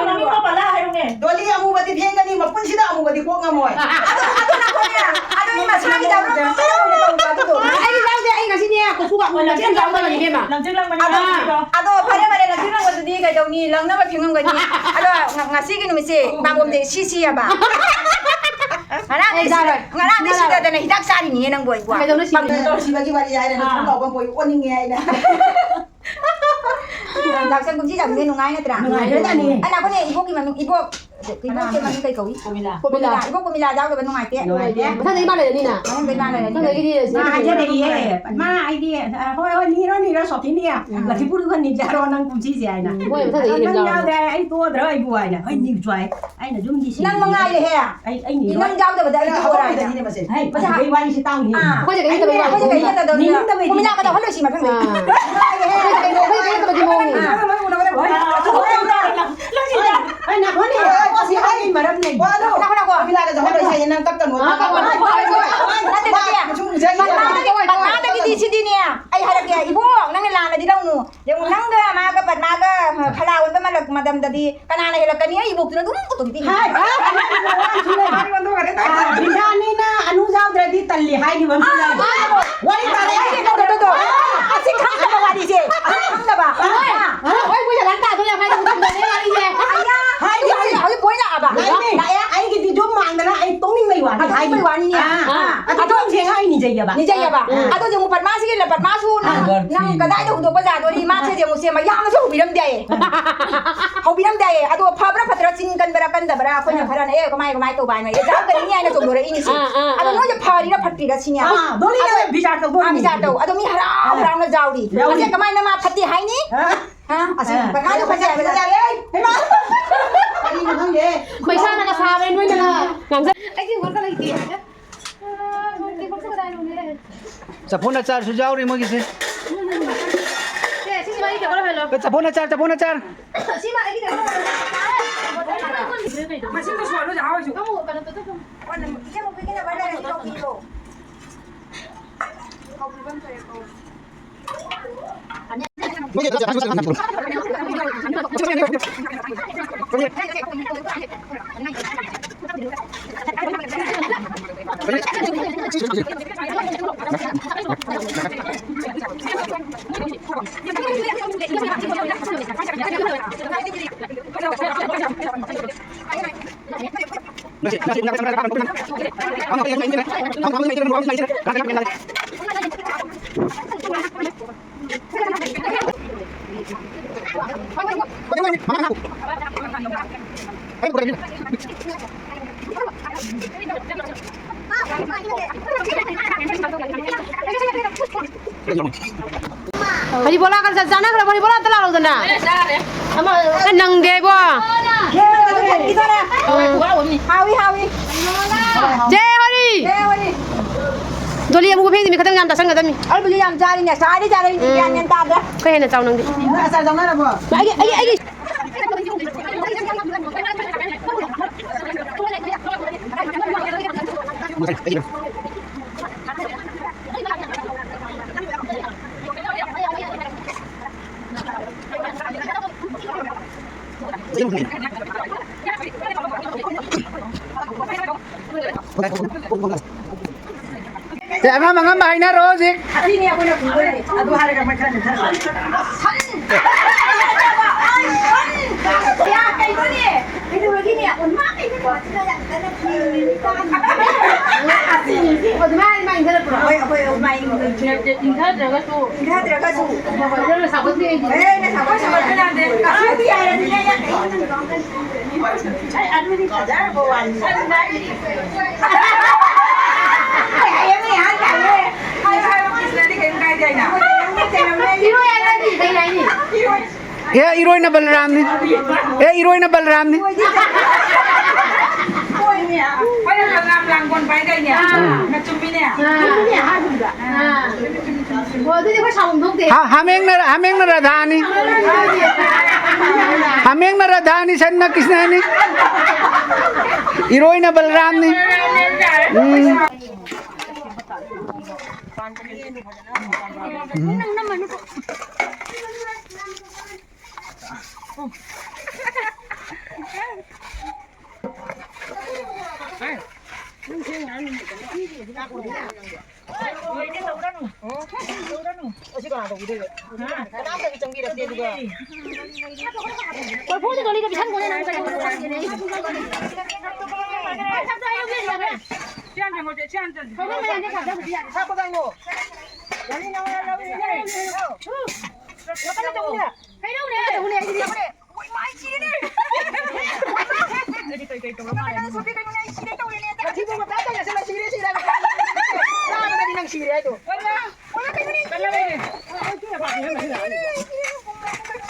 ꯗꯣꯂꯤ ꯑꯃꯨꯕꯗꯤ ꯐꯦꯡꯒꯅꯤ, ꯃꯄꯨꯟꯁꯤꯗ ꯑꯃꯨꯕꯗꯤ ꯀꯣꯛ ꯉꯝꯃꯣꯏ꯫ ꯑꯗꯨ, ꯑꯗꯨ ꯅꯈꯣꯏꯅꯦ, ꯑꯗꯨ ꯃꯤ ꯃꯁꯥꯒꯤ ꯗꯥꯏꯂꯣꯛ ꯉꯥꯛꯇ ꯑꯣꯏꯅ ꯇꯧꯕ ꯑꯗꯨꯗꯣ꯫ ꯑꯩꯗꯤ ꯌꯥꯎꯗꯦ, ꯑꯩ ꯉꯁꯤꯅꯦ, ꯀꯨꯁꯨꯒ ꯎꯅ ꯆꯦꯟ ꯆꯥꯎꯗꯕꯅꯤ, ꯏꯕꯦꯝꯃ꯫ ꯂꯝꯖꯤꯡ ꯂꯥꯡꯕꯅꯤ ꯑꯗꯣ, ꯃꯌꯥꯝꯗꯣ꯫ ꯑꯗꯣ ꯐꯔꯦ, ꯐꯔꯦ, ꯂꯝꯖꯤꯡ ꯂꯥꯡꯕꯗꯨꯗꯤ ꯀꯩꯗꯧꯅꯤ, ꯂꯪꯅꯕ ꯐꯦꯡꯉꯝꯒꯅꯤ꯫ ꯑꯗꯣ ꯉ-, ꯉꯁꯤꯒꯤ ꯅꯨꯃꯤꯠꯁꯦ ꯄꯥꯝꯕꯣꯝꯁꯦ ꯁꯤ ꯁꯤ ꯍꯥꯏꯕ꯫ ꯉꯔꯥꯡꯗꯤ ꯑꯩ ꯆꯥꯔꯣꯏ꯫ ꯁꯤꯗ-, ꯉꯔꯥꯡꯗꯤ ꯆꯥꯔꯣꯏ꯫ ꯁꯤꯗꯗꯅ ꯍꯤꯗꯥꯛ ꯆꯥꯔꯤꯅꯦ ꯅꯪꯕꯨ ꯑꯩꯕꯨ꯫ ꯀꯩꯗꯧꯅ ꯁꯤꯗꯣꯏꯅꯣ? ꯄꯥꯝꯕꯣꯝ ꯁꯤꯕꯒꯤ ꯋꯥꯔꯤ ꯍꯥꯏꯔꯦ, ꯑꯥ꯫ ꯅꯊꯨꯝ ꯂꯥꯎꯕ ꯄꯣꯏ ꯑꯣꯟꯅꯤꯡꯉꯦ ꯍꯥꯏꯅ꯫ ꯌꯥꯎꯁꯪ ꯀꯨꯝꯁꯤ ꯌꯥꯝꯅ ꯅꯨꯡꯉꯥꯏ ꯅꯠꯇ꯭ꯔꯥ? ꯅꯨꯡꯉꯥꯏꯈ꯭ꯔꯖꯥꯠꯅꯤ꯫ ꯑꯩꯅ ꯑꯩꯈꯣꯏꯅ ꯏꯕꯣꯛꯀꯤ ꯃꯃꯤꯡ, ꯏꯕꯣꯛ, ꯏꯕꯣꯛꯀꯤ ꯃꯃꯤꯡ ꯀꯩ ꯀꯧꯏ? ꯄ꯭ꯔꯣꯃꯤꯂꯥ꯫ ꯄ꯭ꯔꯣꯃꯤꯂꯥ꯫ ꯏꯕꯣꯛ ꯄ꯭ꯔꯣꯃꯤꯂꯥ ꯌꯥꯎꯗꯕ ꯅꯨꯡꯉꯥꯏꯇꯦ꯫ ꯅꯨꯡꯉꯥꯏꯇꯦ꯫ ꯃꯊꯪꯗꯒꯤ ꯃꯥ ꯂꯩꯔꯅꯤꯅ꯫ ꯃꯊꯪꯗꯒꯤ ꯃꯥ ꯂꯩꯔꯅꯤ꯫ ꯃꯊꯪꯗꯒꯤꯗꯤ ꯂꯩꯁꯤ꯫ ꯃꯥ ꯍꯥꯏꯖꯔꯛꯏꯌꯦ꯫ ꯃꯥ ꯑꯩꯗꯤ, ꯑ, "ꯍꯣꯏ, ꯍꯣꯏ, ꯅꯤꯔꯣ, ꯅꯤꯔꯣ, ꯁꯣꯐꯤꯅꯤ꯫ ꯎꯝ꯫ ꯂꯛꯈꯤꯄꯨꯔꯗꯨꯒ ꯅꯤꯖꯔꯣ ꯅꯪ ꯀꯨꯝꯁꯤꯁꯦ" ꯍꯥꯏꯅ꯫ ꯎꯝ, ꯃꯣꯏ ꯃꯊꯪꯗꯒꯤꯗꯤ ꯑꯗꯣ ꯅꯪ ꯌꯥꯎꯔꯅꯤ꯫ ꯌꯥꯎꯗ꯭ꯔꯦ, ꯑꯩ ꯇꯣꯛꯑꯗ꯭ꯔꯣ ꯑꯩꯕꯨ ꯍꯥꯏꯅ꯫ ꯍꯣꯏ, ꯅꯤꯎ ꯆꯣꯏ꯫ ꯑꯩꯅ ꯑꯗꯨꯝꯗꯤ ꯁꯤꯡꯉꯤ꯫ ꯅꯪ ꯃꯉꯥꯏꯔꯦꯍꯦ꯫ ꯑꯩ, ꯑꯩ ꯅꯤꯔꯣꯏ꯫ ꯅꯪ ꯌꯥꯎꯗꯕꯗ ꯑꯩ ꯑꯩꯈꯣꯏ ꯇꯣꯛꯑꯣꯔꯥ ꯍꯥꯏꯅ꯫ ꯍꯧꯔꯛꯄꯗꯗꯤꯅꯦ ꯃꯁꯦ꯫ ꯍꯩ, ꯃꯁꯦ ꯑꯗꯨꯗꯩ ꯋꯥꯔꯤꯁꯤ ꯇꯥꯎꯅꯤ꯫ ꯑꯥ꯫ ꯑꯩꯈꯣꯏ ꯖꯒꯥ ꯅꯠꯇꯕꯩ ꯋꯥꯔꯤ꯫ ꯑꯩꯈꯣꯏ ꯖꯒꯥ ꯅꯠꯇꯕꯅꯤꯅ꯫ ꯅꯤꯡꯗꯕꯩ꯫ ꯄ꯭ꯔꯣꯃꯤꯂꯥꯒ ꯇꯧꯍꯜꯂꯣꯏꯁꯤ ꯃꯊꯪꯗ꯫ ꯑꯥ꯫ ꯑꯩꯈꯣꯏ ꯖꯒꯥ ꯅꯠꯇꯕꯒꯤ ꯃꯑꯣꯡꯅꯤ꯫ ꯍꯣꯏ, ꯍꯣꯏ, ꯍꯣꯏ꯫ ꯍꯣꯏ, ꯅꯈꯣꯏꯅꯦ꯫ ꯑꯣ, ꯁꯤ ꯍꯥꯏꯔꯤ ꯃꯔꯝ ꯂꯩ꯫ ꯋꯥꯗꯣ꯫ ꯂꯥꯛꯑꯣ, ꯂꯥꯛꯑꯣ꯫ ꯄ꯭ꯔꯣꯃꯤꯂꯥꯒ ꯇꯧꯍꯜꯂꯣꯏꯁꯤ ꯍꯥꯏꯌꯦ, ꯅꯪ ꯇꯞꯇꯅꯣ꯫ ꯑꯥ, ꯍꯣꯏ, ꯍꯣꯏ, ꯍꯣꯏ, ꯍꯣꯏ꯫ ꯅꯠꯇꯦ, ꯅꯠꯇꯦ꯫ ꯃꯥ ꯁꯨꯝ ꯎꯖꯩꯌꯦ꯫ ꯄꯠꯃꯥꯗꯒꯤ, ꯄꯠꯃꯥꯗꯒꯤꯗꯤ ꯁꯤꯗꯤꯅꯦ, ꯑꯩ ꯍꯥꯏꯔꯛꯀꯦ, ꯏꯕꯣꯛ, ꯅꯪꯅ ꯂꯥꯟꯅꯗꯤ ꯂꯧꯅꯨ꯫ ꯌꯦꯡꯉꯨ, ꯅꯪꯒ ꯃꯥꯒ ꯄꯠꯃꯥꯒ ꯐꯂꯥ ꯑꯣꯟꯕ ꯃꯂꯛ-, ꯃꯇꯝꯗꯗꯤ ꯀꯅꯥꯅ ꯍꯦꯜꯂꯛꯀꯅꯤ? ꯑꯩ ꯏꯕꯣꯛꯇꯨꯅ ꯑꯗꯨꯝ ꯄꯨꯊꯣꯛꯈꯤꯗꯤ꯫ ꯍꯥꯏ, ꯍꯥꯏ, ꯍꯥꯏ, ꯍꯥꯏ꯫ ꯕꯤꯖꯥꯅꯤꯅ ꯑꯅꯨ ꯌꯥꯎꯗ꯭ꯔꯗꯤ ꯇꯜꯂꯤ ꯍꯥꯏꯈꯤꯕ ꯑꯃꯁꯨ ꯂꯩ꯫ ꯑꯥ, ꯋꯥꯔꯤ ꯇꯥꯔꯦ꯫ ꯑꯩ ꯀꯩꯅꯣ ꯇꯧꯗꯣꯏꯗꯣ꯫ ꯑꯥ꯫ ꯑꯁꯤ ꯈꯪꯗꯕ ꯋꯥꯔꯤꯁꯦ꯫ ꯑꯁꯤ ꯈꯪꯗꯕ꯫ ꯑꯥ꯫ ꯑꯥ꯫ ꯍꯣꯏ, ꯃꯣꯏ ꯂꯥꯟ ꯇꯥꯗꯣꯏ ꯌꯥꯝ ꯍꯥꯏꯗꯤ ꯈꯪꯗꯕꯅꯦ ꯋꯥꯔꯤꯁꯦ꯫ ꯑꯌꯥ꯫ ꯍꯥꯏꯗꯤ ꯍꯧꯖꯤꯛ, ꯍꯧꯖꯤꯛ ꯄꯣꯏꯟ ꯂꯥꯛꯑꯕ꯫ ꯂꯥꯛꯏꯅꯦ꯫ ꯂꯥꯛꯑꯦ꯫ ꯑꯩꯒꯤꯗꯤ ꯌꯨꯝ ꯃꯥꯡꯗꯅ ꯑꯩ ꯇꯣꯛꯅꯤꯡꯕꯩ ꯋꯥꯅꯤ ꯑꯗꯨ ꯍꯥꯏꯗꯤ꯫ ꯇꯣꯛꯅꯤꯡꯕꯩ ꯋꯥꯅꯤꯅꯦ꯫ ꯑꯥ꯫ ꯑꯥ꯫ ꯑꯗꯨ ꯑꯗꯣ ꯊꯦꯡꯉ ꯑꯩ ꯅꯤꯖꯩꯌꯦꯕ꯫ ꯅꯤꯖꯩꯌꯦꯕ꯫ ꯑꯥ꯫ ꯑꯗꯣ ꯌꯦꯡꯉꯨ, ꯄꯠꯃꯥꯁꯤꯒꯤ ꯂ-, ꯄꯠꯃꯥꯁꯨ ꯅꯪ, ꯑꯥ꯫ ꯅꯪ ꯀꯗꯥꯏꯗ ꯍꯧꯗꯣꯛꯄ ꯌꯥꯗꯣꯔꯤ? ꯃꯥꯁꯦ ꯌꯦꯡꯉꯨꯁꯦ, ꯃꯌꯥꯝꯅꯁꯨ ꯍꯧꯕꯤꯔꯝꯗꯦ ꯍꯥꯏꯌꯦ꯫ ꯍꯧꯕꯤꯔꯝꯗꯦ ꯍꯥꯏꯌꯦ꯫ ꯑꯗꯣ ꯐꯕ꯭ꯔꯥ ꯐꯠꯇ꯭ꯔꯥ ꯆꯤꯟ ꯀꯟꯕ꯭ꯔꯥ ꯀꯟꯗꯕ꯭ꯔꯥ ꯑꯩꯈꯣꯏꯅ ꯑꯥ꯫ ꯈꯔꯅ, "ꯑꯦ, ꯀꯃꯥꯏ, ꯀꯃꯥꯏ ꯇꯧꯕ ꯍꯥꯏꯅꯣ?" ꯑꯦ, ꯖꯥꯎ ꯀꯔꯤꯅꯤ ꯍꯥꯏꯅ ꯆꯣꯡꯗꯣꯔꯛꯏꯅꯤꯁꯦ꯫ ꯑꯥ, ꯑꯥ, ꯑꯗꯣ ꯑꯥ꯫ ꯅꯣꯏꯁꯦ ꯐꯔꯤꯔꯥ ꯐꯠꯇ꯭ꯔꯤꯔꯥ ꯁꯤꯅꯦ꯫ ꯑꯥ, ꯗꯣꯂꯤꯅ ꯑꯗꯣ ꯕꯤꯖꯥꯔ ꯇꯧꯗꯣꯏꯅꯤ꯫ ꯑꯥ, ꯕꯤꯖꯥꯔ ꯇꯧ꯫ ꯑꯗꯣ ꯃꯤ ꯍꯔꯥꯎ ꯑꯥ꯫ ꯍꯔꯥꯎꯅ ꯖꯥꯎꯔꯤ꯫ ꯌꯥꯎꯔꯤ꯫ ꯍꯧꯖꯤꯛ ꯀꯃꯥꯏꯅ ꯃꯥ ꯐꯠꯇꯦ ꯍꯥꯏꯅꯤ? ꯑꯥ꯫ ꯍꯥ? ꯑꯁꯤ ꯑꯥ꯫ ꯄꯠꯃꯥꯗꯣ ꯆꯐꯨ ꯑꯆꯥꯔꯁꯨ ꯌꯥꯎꯔꯤ ꯃꯣꯏꯒꯤꯁꯦ꯫ ꯁꯦ, ꯁꯤꯁꯤꯃ ꯑꯩꯒꯤ ꯇꯧꯔ ꯍꯜꯂꯣ꯫ ꯆꯐꯨ ꯑꯆꯥꯔ, ꯆꯐꯨ ꯑꯆꯥꯔ꯫ ꯁꯤꯃ ꯑꯩꯒꯤ ꯇꯧꯔ ꯍꯜꯂꯣ꯫ ꯃꯁꯤꯡꯗꯣ ꯁꯨꯍꯜꯂꯨ, ꯆꯦ ꯍꯥꯎ ꯍꯣꯏꯁꯨ꯫ ꯏꯆꯦ ꯃꯨꯕꯤꯒꯤ ꯅꯝꯕꯔ ꯂꯩꯔꯗꯤ ꯂꯧꯕꯤꯔꯣ꯫ ꯍꯔꯤꯕꯣꯂꯥ ꯈꯔ ꯆꯥꯟꯅꯈ꯭ꯔꯕ? ꯍꯔꯤꯕꯣꯂꯥ ꯑꯝꯇ ꯂꯥꯛꯍꯧꯗꯅ꯫ ꯑꯃ ꯅꯪꯗꯦ ꯏꯕꯣ꯫ ꯍꯥꯎꯏ, ꯍꯥꯎꯏ꯫ ꯆꯦ ꯍꯣꯔꯤ꯫ ꯆꯦ ꯍꯣꯔꯤ꯫ ꯗꯣꯂꯤ ꯑꯃꯨꯕ ꯐꯦꯡꯗꯃꯤ ꯈꯛꯇꯪ ꯌꯥꯝ ꯆꯥꯁꯟꯒꯗꯕꯅꯤ꯫ ꯑꯩꯕꯨꯗꯤ ꯌꯥꯝ ꯆꯥꯔꯤꯅꯦ, ꯆꯥꯔꯤ ꯆꯥꯔꯤ, ꯎꯝ꯫ ꯒ꯭ꯌꯥꯟ ꯃꯦꯟ ꯇꯥꯗ꯭ꯔꯦ꯫ ꯈꯔ ꯍꯦꯟꯅ ꯆꯥꯎ ꯅꯪꯗꯤ꯫ ꯅꯣꯏ ꯑꯆꯥꯔ ꯆꯥꯎꯅꯔꯕꯣ? ꯑꯩꯒꯤ, ꯑꯩꯒꯤ, ꯑꯩꯒꯤ꯫ ꯁꯦ, ꯑꯉꯝ ꯑꯉꯝꯕ ꯍꯥꯏꯅꯔꯣ ꯍꯧꯖꯤꯛ꯫ ꯑꯁꯤꯅꯤ ꯑꯩꯈꯣꯏꯅ ꯄꯨꯗꯣꯏꯁꯦ꯫ ꯑꯗꯨ ꯍꯥꯏꯔꯒ ꯃꯣꯏ ꯈꯔ ꯅꯦꯝꯊꯔꯛꯑꯣ꯫ ꯁꯟ! ꯌꯥ, ꯀꯩꯅꯣꯅꯦ? ꯀꯩꯗꯧꯔꯒꯦꯅꯦ? ꯑꯣ, ꯃꯥ ꯀꯩꯅꯣ? ꯑꯁꯤꯅꯤ, ꯁꯤ꯫ ꯑꯣ, ꯑꯗꯨꯃꯥꯏꯅ ꯃꯥ ꯏꯟꯊꯔꯛꯄ꯭ꯔꯣ? ꯍꯣꯏ, ꯑꯩꯈꯣꯏ ꯑꯗꯨꯃꯥꯏꯅ ꯏꯟꯊꯔꯛꯑꯦ꯫ ꯏꯟꯊꯗ꯭ꯔꯒꯁꯨ꯫ ꯏꯟꯊꯗ꯭ꯔꯒꯁꯨ꯫ ꯍꯣꯏ, ꯍꯣꯏ, ꯅꯪꯅ ꯁꯥꯎꯒꯠꯄꯤꯔꯤꯗꯤ꯫ ꯑꯦ, ꯅꯪ ꯁꯥꯎꯒꯠ-, ꯁꯥꯎꯒꯠꯄ ꯌꯥꯗꯦ꯫ ꯑꯁꯤꯗꯤ ꯌꯥꯔꯗꯤ ꯌꯥꯏ, ꯌꯥꯏ꯫ ꯑꯩ ꯑꯗꯨꯗꯤ ꯐꯖꯔꯕ ꯋꯥꯅꯤ꯫ ꯍꯥꯏꯌꯨꯅꯦ, ꯍꯥꯏ ꯇꯥꯏꯌꯦ꯫ ꯍꯥꯏꯌꯨ, ꯍꯥꯏꯌꯨ, ꯀ꯭ꯔꯤꯁꯅꯗꯤ ꯀꯩꯝ ꯀꯥꯏꯗꯦ ꯍꯥꯏꯅ꯫ ꯏꯔꯣꯏ ꯍꯥꯏꯔꯗꯤ ꯀꯩ ꯍꯥꯏꯅꯤ? ꯏꯔꯣꯏ꯫ ꯑꯦ, ꯏꯔꯣꯏꯅ ꯕꯂꯔꯥꯝꯅꯤ꯫ ꯑꯦ, ꯏꯔꯣꯏꯅ ꯕꯂꯔꯥꯝꯅꯤ꯫ ꯏꯔꯣꯏꯗꯤ ꯀꯩ-, ꯏꯔꯣꯏ, ꯑꯩꯈꯣꯏꯅ ꯂꯪꯂꯥꯝ ꯂꯥꯡꯒꯣꯟ ꯄꯥꯏꯗꯥꯏꯅꯦ? ꯑꯥ꯫ ꯃꯆꯨꯝ ꯃꯤꯅꯦ꯫ ꯑꯥ꯫ ꯑꯥ꯫ ꯑꯣ, ꯑꯗꯨꯗꯤ ꯑꯩꯈꯣꯏ ꯁꯥꯎꯐꯝ ꯊꯣꯛꯇꯦ꯫ ꯍꯥ-, ꯍꯥꯃꯦꯡꯅ, ꯍꯥꯃꯦꯡꯅ ꯔꯥꯙꯥꯅꯤ꯫ ꯍꯥꯃꯦꯡꯅ ꯔꯥꯙꯥꯅꯤ, ꯁꯟꯅ ꯀ꯭ꯔꯤꯁꯅꯅꯤ꯫ ꯏꯔꯣꯏꯅ ꯕꯂꯔꯥꯝꯅꯤ꯫ ꯎꯝ꯫ ꯎꯝ꯫ ꯀꯣꯔꯐꯨꯗꯤ ꯒꯥꯔꯤꯗ ꯄꯤꯁꯟꯈꯣꯅꯦ ꯅꯪ ꯀꯩꯅꯣ ꯁꯥ ꯀꯗꯥꯏꯅꯣ? ꯀꯩꯗꯧꯔꯦ? ꯑꯩꯈꯣꯏ ꯃꯥꯏ ꯁꯤꯔꯦ꯫ ꯑꯩꯗꯤ ꯀꯩ ꯀꯩ ꯇꯧꯔ ꯃꯥꯜꯂꯦ꯫ ꯁꯣꯐꯤ ꯀꯩꯅꯣꯅꯦ ꯑꯩ ꯁꯤꯔꯦ ꯇꯧꯔꯦꯅꯦ꯫ ꯃꯊꯤꯕꯣꯡ ꯃꯄꯥꯟ ꯀꯩꯅꯣ ꯁꯤꯔꯦ, ꯁꯤꯔꯦ, ꯁꯤꯔꯦ꯫ ꯆꯥꯕꯗꯗꯤ ꯅꯪ ꯁꯤꯔꯦ ꯍꯥꯏꯗꯣ꯫ ꯀꯩꯅꯣ, ꯀꯩꯅꯣꯅꯦ꯫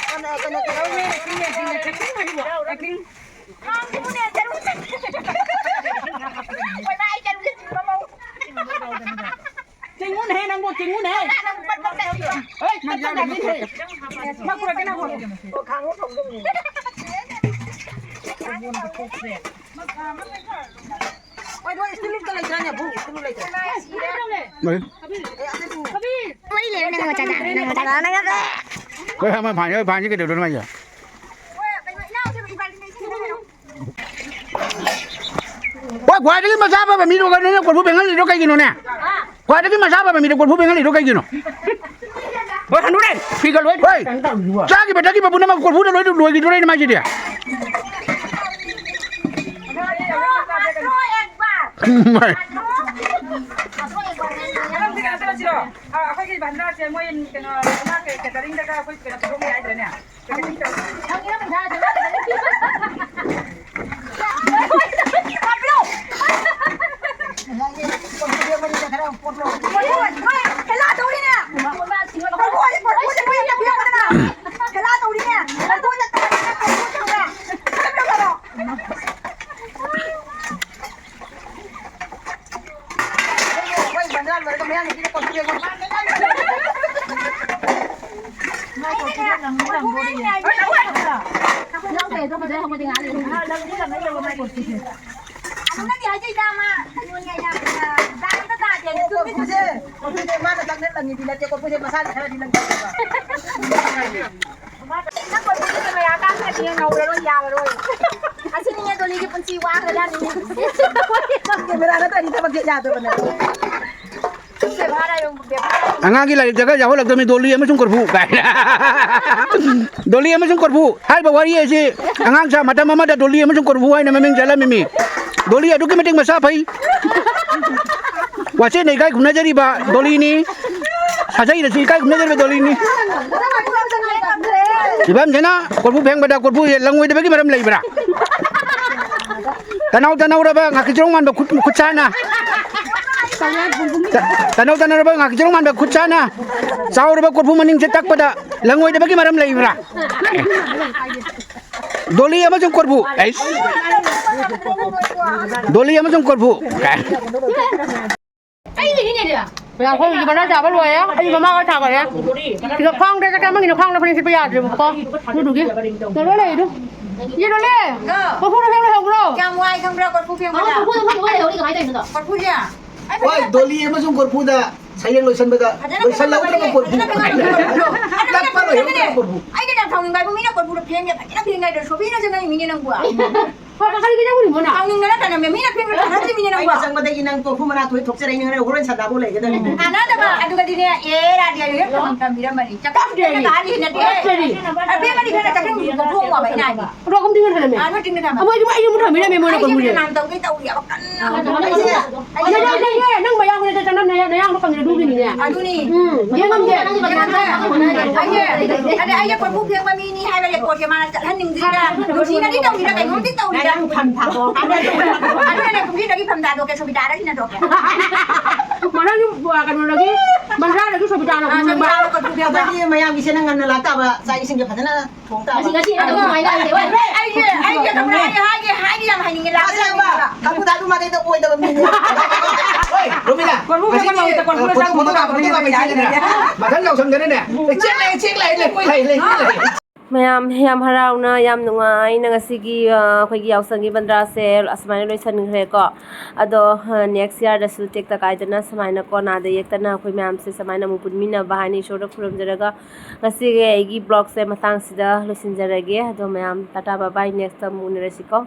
ꯀꯩꯅꯣ, ꯀꯩꯅꯣ, ꯀꯩꯅꯣ꯫ ꯈꯥꯡꯁꯤꯕꯨꯅꯦ, ꯆꯔꯨ꯫ ꯑꯩꯈꯣꯏ ꯃꯥꯏ ꯆꯔꯨꯁꯦ ꯆꯨꯔ ꯃꯧ꯫ ꯆꯤꯡꯉꯨꯅꯦꯍꯦ ꯅꯪꯕꯨ, ꯆꯤꯡꯉꯨꯅꯦꯍꯦ꯫ ꯍꯣꯏ, ꯅꯪ ꯄꯨꯔꯛꯀꯦ, ꯅꯪ ꯄꯨꯔꯛꯀꯦ꯫ ꯍꯣꯏ, ꯍꯣꯏ, ꯏꯁꯇꯤꯜ ꯂꯨꯞꯇ ꯂꯩꯇ꯭ꯔꯅꯦ, ꯕꯨꯡ, ꯏꯁꯇꯤꯜ ꯂꯨꯞ ꯂꯩꯇ꯭ꯔꯦ꯫ ꯂꯩ꯫ ꯑꯦ, ꯑꯗꯨ ꯄꯨꯔꯛꯑꯣ꯫ ꯃꯔꯤ ꯂꯩꯔꯦ, ꯅꯪ ꯃꯆꯥꯗ, ꯅꯪ ꯃꯆꯥꯗ꯫ ꯍꯣꯏ, ꯍꯣꯏ, ꯐꯥꯟꯁꯤ, ꯍꯣꯏ, ꯐꯥꯟꯁꯤ ꯀꯩꯗꯧꯗꯣꯏꯅꯣ ꯃꯥꯏꯁꯦ? ꯍꯣꯏ, ꯈ꯭ꯋꯥꯏꯗꯒꯤ ꯃꯆꯥ ꯐꯕ ꯃꯤꯗꯣ ꯀꯩꯅꯣꯅꯦ ꯀꯣꯔꯐꯨ ꯐꯦꯡꯍꯜꯂꯤꯗꯣ ꯀꯩꯒꯤꯅꯣꯅꯦ? ꯈ꯭ꯋꯥꯏꯗꯒꯤ ꯃꯆꯥ ꯐꯕ ꯃꯤꯗꯣ ꯀꯣꯔꯐꯨ ꯐꯦꯡꯍꯜꯂꯤꯗꯣ ꯀꯩꯒꯤꯅꯣ? ꯍꯣꯏ, ꯍꯅꯨꯔꯦ꯫ ꯐꯤꯒ ꯂꯣꯏ, ꯍꯣꯏ꯫ ꯆꯥꯈꯤꯕ ꯊꯛꯈꯤꯕ ꯄꯨꯝꯅꯃꯛ ꯀꯣꯔꯐꯨꯗ ꯂꯣꯏ ꯂꯣꯏꯈꯤꯗꯣꯔꯦꯅꯦ ꯃꯥꯏꯁꯤꯗꯤ꯫ ꯑꯩꯈꯣꯏꯒꯤ ꯚꯟꯗꯥꯔꯁꯦ ꯃꯣꯏ ꯀꯩꯅꯣ, ꯀꯦꯇꯔꯤꯡꯗꯒ ꯑꯩꯈꯣꯏ ꯀꯩꯅꯣ ꯄꯤꯊꯣꯛꯅꯤ ꯍꯥꯏꯗ꯭ꯔꯅꯦ? ꯑꯗꯣ ꯐꯖꯅ ꯍꯧꯕꯗꯤ ꯉꯥꯏꯍꯥꯛ ꯂꯩꯔꯝꯃꯦ꯫ ꯑꯗꯨ ꯅꯪꯗꯤ ꯍꯥꯏꯖꯩꯗ ꯃꯥ ꯀꯩꯅꯣꯅꯦ ꯍꯥꯏꯅ, ꯗꯥꯏ ꯑꯝꯇ ꯇꯥꯗꯦ꯫ ꯆꯨꯝꯃꯤ, ꯆꯨꯝꯃꯤ꯫ ꯀꯣꯔꯐꯨꯁꯦ, ꯀꯣꯔꯐꯨꯁꯦ ꯃꯥꯅ ꯆꯪꯅ ꯂꯪꯉꯤꯗꯤ ꯅꯠꯇꯦ, ꯀꯣꯔꯐꯨꯁꯦ ꯃꯁꯥꯅ ꯈꯔꯗꯤ ꯂꯪꯖꯩꯌꯦꯕ꯫ ꯅꯪ ꯀꯣꯔꯐꯨꯁꯦ ꯀꯦꯃꯦꯔꯥ ꯀꯥꯞꯈ꯭ꯔꯗꯤ ꯉꯧꯔꯔꯣꯏ, ꯌꯥꯔꯔꯣꯏ꯫ ꯑꯁꯤꯅꯤꯅꯦ ꯗꯣꯂꯤꯒꯤ ꯄꯨꯟꯁꯤ ꯋꯥꯈ꯭ꯔꯖꯥꯠꯅꯤꯅꯦ꯫ ꯀꯦꯃꯦꯔꯥ ꯅꯠꯇ꯭ꯔꯗꯤ ꯊꯕꯛꯁꯦ ꯌꯥꯗꯕꯅꯦ꯫ ꯑꯉꯥꯡꯒꯤ ꯂꯥꯏꯔꯤꯛꯇꯒ ꯌꯥꯎꯍꯜꯂꯛꯇꯕꯅꯤ, ꯗꯣꯂꯤ ꯑꯃꯁꯨꯡ ꯀꯣꯔꯐꯨ ꯀꯥꯏꯅ꯫ ꯗꯣꯂꯤ ꯑꯃꯁꯨꯡ ꯀꯣꯔꯐꯨ ꯍꯥꯏꯔꯤꯕ ꯋꯥꯔꯤ ꯑꯁꯤ ꯑꯉꯥꯡ ꯁꯥ ꯃꯇꯝ ꯑꯃꯗ ꯗꯣꯂꯤ ꯑꯃꯁꯨꯡ ꯀꯣꯔꯐꯨ ꯍꯥꯏꯅ ꯃꯃꯤꯡ ꯆꯠꯂꯝꯃꯤꯃꯤ꯫ ꯗꯣꯂꯤ ꯑꯗꯨꯛꯀꯤ ꯃꯇꯤꯛ ꯃꯁꯥ ꯐꯩ꯫ ꯋꯥꯆꯦꯟꯅ ꯏꯀꯥꯏ ꯈꯨꯝꯅꯖꯔꯤꯕ ꯗꯣꯂꯤꯅꯤ꯫ ꯁꯥꯖꯩꯅꯁꯨ ꯏꯀꯥꯏ ꯈꯨꯝꯅꯖꯔꯤꯕ ꯗꯣꯂꯤꯅꯤ꯫ ꯐꯤꯕꯝꯁꯤꯅ ꯀꯣꯔꯐꯨ ꯐꯦꯡꯕꯗ ꯀꯣꯔꯐꯨꯁꯦ ꯂꯪꯉꯣꯏꯗꯕꯒꯤ ꯃꯔꯝ ꯂꯩꯕ꯭ꯔꯥ? ꯇꯅꯧ ꯇꯅꯧꯔꯕ ꯉꯥꯀꯤꯆꯧ ꯃꯥꯟꯕ ꯈꯨꯠ, ꯈꯨꯠ ꯁꯥꯅ꯫ ꯇ-, ꯇꯅꯧ ꯇꯅꯧꯔꯕ ꯉꯥꯀꯤꯆꯧ ꯃꯥꯟꯕ ꯈꯨꯠ ꯁꯥꯅ꯫ ꯆꯥꯎꯔꯕ ꯀꯣꯔꯐꯨ ꯃꯅꯤꯡꯁꯦ ꯇꯛꯄꯗ ꯂꯪꯉꯣꯏꯗꯕꯒꯤ ꯃꯔꯝ ꯂꯩꯕ꯭ꯔꯥ? ꯗꯣꯂꯤ ꯑꯃꯁꯨꯡ ꯀꯣꯔꯐꯨ꯫ ꯑꯩꯁ꯫ ꯗꯣꯂꯤ ꯑꯃꯁꯨꯡ ꯀꯣꯔꯐꯨ꯫ ꯑꯩꯒꯤꯅꯤꯅꯦ꯫ ꯌꯥꯈꯣꯡꯒꯤ ꯃꯅꯥ ꯆꯥꯕ ꯂꯣꯏꯔꯦ꯫ ꯑꯩ ꯃꯃꯥꯒ ꯊꯥꯈꯔꯦ꯫ ꯁꯤꯗ ꯈ꯭ꯋꯥꯡꯗ ꯆꯠꯀꯦ ꯑꯃꯒꯤꯅ ꯈ꯭ꯋꯥꯡꯗ ꯐꯅꯦꯛ ꯁꯦꯠꯄ ꯌꯥꯗ꯭ꯔꯦꯕꯀꯣ꯫ ꯑꯗꯨꯗꯨꯒꯤ꯫ ꯀꯩꯅꯣ ꯂꯩꯗꯨ꯫ ꯌꯦꯔꯨꯝꯅꯦ꯫ ꯀꯣꯔꯐꯨꯗ ꯐꯦꯡ ꯂꯣꯏꯍꯧꯕ꯭ꯔꯣ? ꯀꯌꯥꯝ ꯋꯥꯏ ꯈꯪꯕ꯭ꯔꯥ ꯀꯣꯔꯐꯨ ꯐꯦꯡꯕꯗ? ꯀꯣꯔꯐꯨꯗ ꯐꯦꯡ ꯂꯣꯏꯍꯧꯔꯤ ꯀꯃꯥꯏꯅ ꯇꯧꯔꯤꯅꯣ? ꯀꯣꯔꯐꯨꯁꯦ? ꯑꯩ ꯍꯣꯏ, ꯐꯖꯅ ꯗꯣꯂꯤ ꯑꯃꯁꯨꯡ ꯀꯣꯔꯐꯨꯗ ꯁꯩꯔꯦꯡ ꯂꯣꯏꯁꯟꯕꯗ ꯐꯖꯅ ꯂꯣꯏꯁꯜꯍꯧꯗ꯭ꯔꯕ ꯐꯦꯡꯉꯕꯅꯦ꯫ ꯀꯣꯔꯐꯨ꯫ ꯐꯖꯅ ꯐꯦꯡꯉꯕꯅꯦ꯫ ꯇꯛꯄ ꯂꯣꯏꯍꯧꯗ꯭ꯔꯕ ꯀꯣꯔꯐꯨ꯫ ꯑꯩꯅ ꯌꯥꯝ ꯁꯥꯎꯅꯤꯡꯕ ꯍꯥꯏꯕꯨ ꯃꯤꯅ ꯀꯣꯔꯐꯨꯗ ꯐꯦꯡꯉꯦ ꯐꯖꯅ ꯐꯦꯡꯉꯦ ꯍꯥꯏꯗꯣ ꯁꯣꯐꯤꯅ ꯆꯪꯉꯛꯏꯃꯤꯅꯦ ꯅꯪꯕꯨ꯫ ꯍꯣꯏ, ꯀꯀꯥꯒꯤ ꯀꯩꯗꯧꯔꯤꯅꯣ ꯅꯪ? ꯁꯥꯎꯅꯤꯡꯗꯅ ꯇꯥꯟꯅꯝꯃꯦ꯫ ꯃꯤꯅ ꯐꯦꯡꯕ ꯊꯥꯅꯗ꯭ꯔꯤꯃꯤꯅꯦ ꯅꯪꯕꯣ꯫ ꯑꯩꯅ ꯆꯪꯕꯗꯒꯤ ꯅꯪ ꯀꯣꯔꯐꯨ ꯃꯅꯥ ꯊꯣꯛꯑꯦ ꯊꯣꯛꯆꯔꯛꯏꯅꯦ꯫ ꯍꯣꯔꯦꯟ ꯁꯟꯗꯥꯕꯧ ꯂꯩꯒꯗꯕꯅꯤ꯫ ꯀꯥꯟꯅꯗꯕ꯫ ꯑꯗꯨꯒꯗꯤꯅꯦ, ꯑꯦ, ꯔꯥꯙꯦ, ꯍꯦꯛ ꯊꯝ-, ꯊꯝꯕꯤꯔꯝꯕꯅꯤ꯫ ꯆꯥꯛꯈꯨꯝ ꯀꯞꯇꯦ꯫ ꯆꯪꯉꯒ ꯍꯥꯜꯂꯤ ꯍꯦꯟꯅꯗꯦ꯫ ꯀꯞꯇꯦ꯫ ꯑꯕꯦꯝꯃꯗꯤ ꯈꯔ ꯆꯥꯛꯈꯨꯝ ꯊꯣꯡꯉꯣ ꯍꯥꯏꯅ ꯍꯥꯏꯕ꯫ ꯔꯣ, ꯀꯝꯗꯤ ꯈꯔ ꯊꯝꯃꯦ꯫ ꯑꯥ, ꯅꯣꯏ ꯇꯤꯡꯅ ꯊꯝꯃꯣ꯫ ꯑꯃꯣꯏꯗꯤ ꯑꯩ ꯑꯃꯨꯛ ꯊꯝꯕꯤꯔꯝꯃꯦ, ꯃꯣꯏꯅ ꯑꯩꯁꯦ ꯀꯣꯔꯐꯨꯁꯦ꯫ ꯅꯍꯥꯟ ꯇꯧꯒꯦ ꯇꯧꯔꯤ ꯍꯥꯏꯕ ꯀꯟꯅ꯫ ꯑꯩꯁꯦ, ꯑꯩꯁꯦ ꯅꯪ, ꯅꯪ, ꯅꯪ ꯃꯌꯥꯡ ꯅꯠꯇꯦ, ꯆꯅꯝ ꯅꯌꯥ-, ꯅꯌꯥꯡꯗꯣ ꯀꯪꯉꯦ ꯑꯗꯨꯒꯤꯅꯤꯅꯦ꯫ ꯑꯗꯨꯅꯤ꯫ ꯎꯝ, ꯌꯦꯡꯉꯝꯗꯦ꯫ ꯑꯩꯁꯦ, ꯑꯗ ꯑꯩꯁꯦ ꯀꯣꯔꯐꯨ ꯐꯦꯡꯕ ꯃꯤꯅꯤ ꯍꯥꯏꯕ ꯔꯦꯀꯣꯔꯠꯁꯦ ꯃꯥꯅ ꯆꯠꯍꯟꯅꯤꯡꯗ꯭ꯔꯤꯔꯥ? ꯅꯨꯡꯁꯤꯅꯗꯤ ꯇꯧꯔꯤꯔꯥ? ꯀꯩꯅꯣꯝꯗꯤ ꯇꯧꯔꯤꯔꯥ? ꯑꯗꯨꯅꯅꯦ ꯄꯨꯈ꯭ꯔꯤꯗꯒꯤ ꯐꯝ ꯊꯥꯗꯣꯛꯑꯣ꯫ ꯃꯊꯪꯒꯤ, ꯑ, ꯀꯩꯅꯣꯗꯒꯤ ꯁꯣꯕꯤꯇꯥꯅ ꯑꯥ, ꯈꯪꯅꯤꯡꯕ꯫ ꯁꯣꯕꯤꯇꯥꯅ ꯑꯥ, ꯁꯣꯕꯤꯇꯥꯅ ꯀꯣꯔꯐꯨ ꯐꯦꯡꯕ꯫ ꯑꯗꯨꯗꯤ ꯃꯌꯥꯝꯒꯤꯁꯦ ꯅꯪ ꯉꯟꯅ ꯂꯥꯛꯇꯥꯕ, ꯆꯥꯛ ꯏꯁꯤꯡꯁꯦ ꯐꯖꯅ ꯊꯣꯡ ꯇꯥꯕ꯫ ꯉꯁꯤ, ꯉꯁꯤ ꯑꯗꯨ ꯅꯨꯡꯉꯥꯏꯅ ꯂꯩꯔꯦ꯫ ꯑꯩ, ꯑꯩꯁꯦ, ꯑꯩꯁꯦ ꯈꯪꯕ꯭ꯔꯥ? ꯑꯩ ꯍꯥꯏꯒꯦ, ꯍꯥꯏꯒꯦ ꯌꯥꯝ ꯍꯥꯏꯅꯤꯡꯉꯦ, ꯂꯥꯛꯑꯣ꯫ ꯑꯁꯦꯡꯕ, ꯀꯥꯡꯕꯨ ꯊꯥꯗꯨ ꯃꯥꯗꯩꯗ ꯑꯣꯏꯗꯕ ꯃꯤꯅꯦ꯫ ꯍꯣꯏ, ꯔꯣꯃꯤꯂꯥ, ꯀꯣꯔꯐꯨ ꯉꯁꯤꯗꯤ, ꯐꯦꯡꯕ ꯂꯥꯛꯑꯣ, ꯀꯣꯔꯐꯨ ꯐꯣꯇꯣ, ꯐꯣꯇꯣ ꯐꯦꯡꯕ ꯀꯥꯞꯄ, ꯐꯣꯇꯣ ꯀꯥꯞꯄ ꯂꯥꯛꯑꯣ꯫ ꯏꯆꯦꯗꯅꯦ꯫ ꯃꯊꯪ ꯌꯥꯎꯁꯪꯗꯅꯅꯦ꯫ ꯑꯦ, ꯆꯦꯛ ꯂꯩ, ꯆꯦꯛ ꯂꯩ, ꯂꯩ, ꯂꯩ, ꯂꯩ, ꯂꯩ꯫ ꯃꯌꯥꯝ ꯌꯥꯝ ꯍꯔꯥꯎꯅ, ꯌꯥꯝ ꯅꯨꯡꯉꯥꯏꯅ ꯉꯁꯤꯒꯤ, ꯑ, ꯑꯩꯈꯣꯏꯒꯤ ꯌꯥꯎꯁꯪꯒꯤ ꯕꯟꯗ꯭ꯔꯥꯁꯦ ꯑꯁꯨꯃꯥꯏꯅ ꯂꯣꯏꯁꯟꯈ꯭ꯔꯦꯀꯣ꯫ ꯑꯗꯣ, ꯑ, next yearꯗꯁꯨ ꯇꯦꯛꯇ ꯀꯥꯏꯗꯅ ꯁꯨꯃꯥꯏꯅ ꯀꯣ, ꯅꯥꯗ ꯌꯦꯛꯇꯅ ꯑꯩꯈꯣꯏ ꯃꯌꯥꯝꯁꯦ ꯁꯨꯃꯥꯏꯅ ꯑꯃꯨꯛ ꯄꯨꯟꯃꯤꯟꯅꯕ ꯍꯥꯏꯅ ꯏꯁꯣꯔꯗ ꯈꯨꯔꯨꯝꯖꯔꯒ ꯉꯁꯤꯒꯤ ꯑꯩꯒꯤ vlogꯁꯦ ꯃꯇꯥꯡꯁꯤꯗ ꯂꯣꯏꯁꯤꯟꯖꯔꯒꯦ꯫ ꯑꯗꯣ ꯃꯌꯥꯝ ꯇꯥꯇꯥ bye bye, nextꯇ ꯑꯃꯨꯛ ꯎꯅꯔꯁꯤꯀꯣ꯫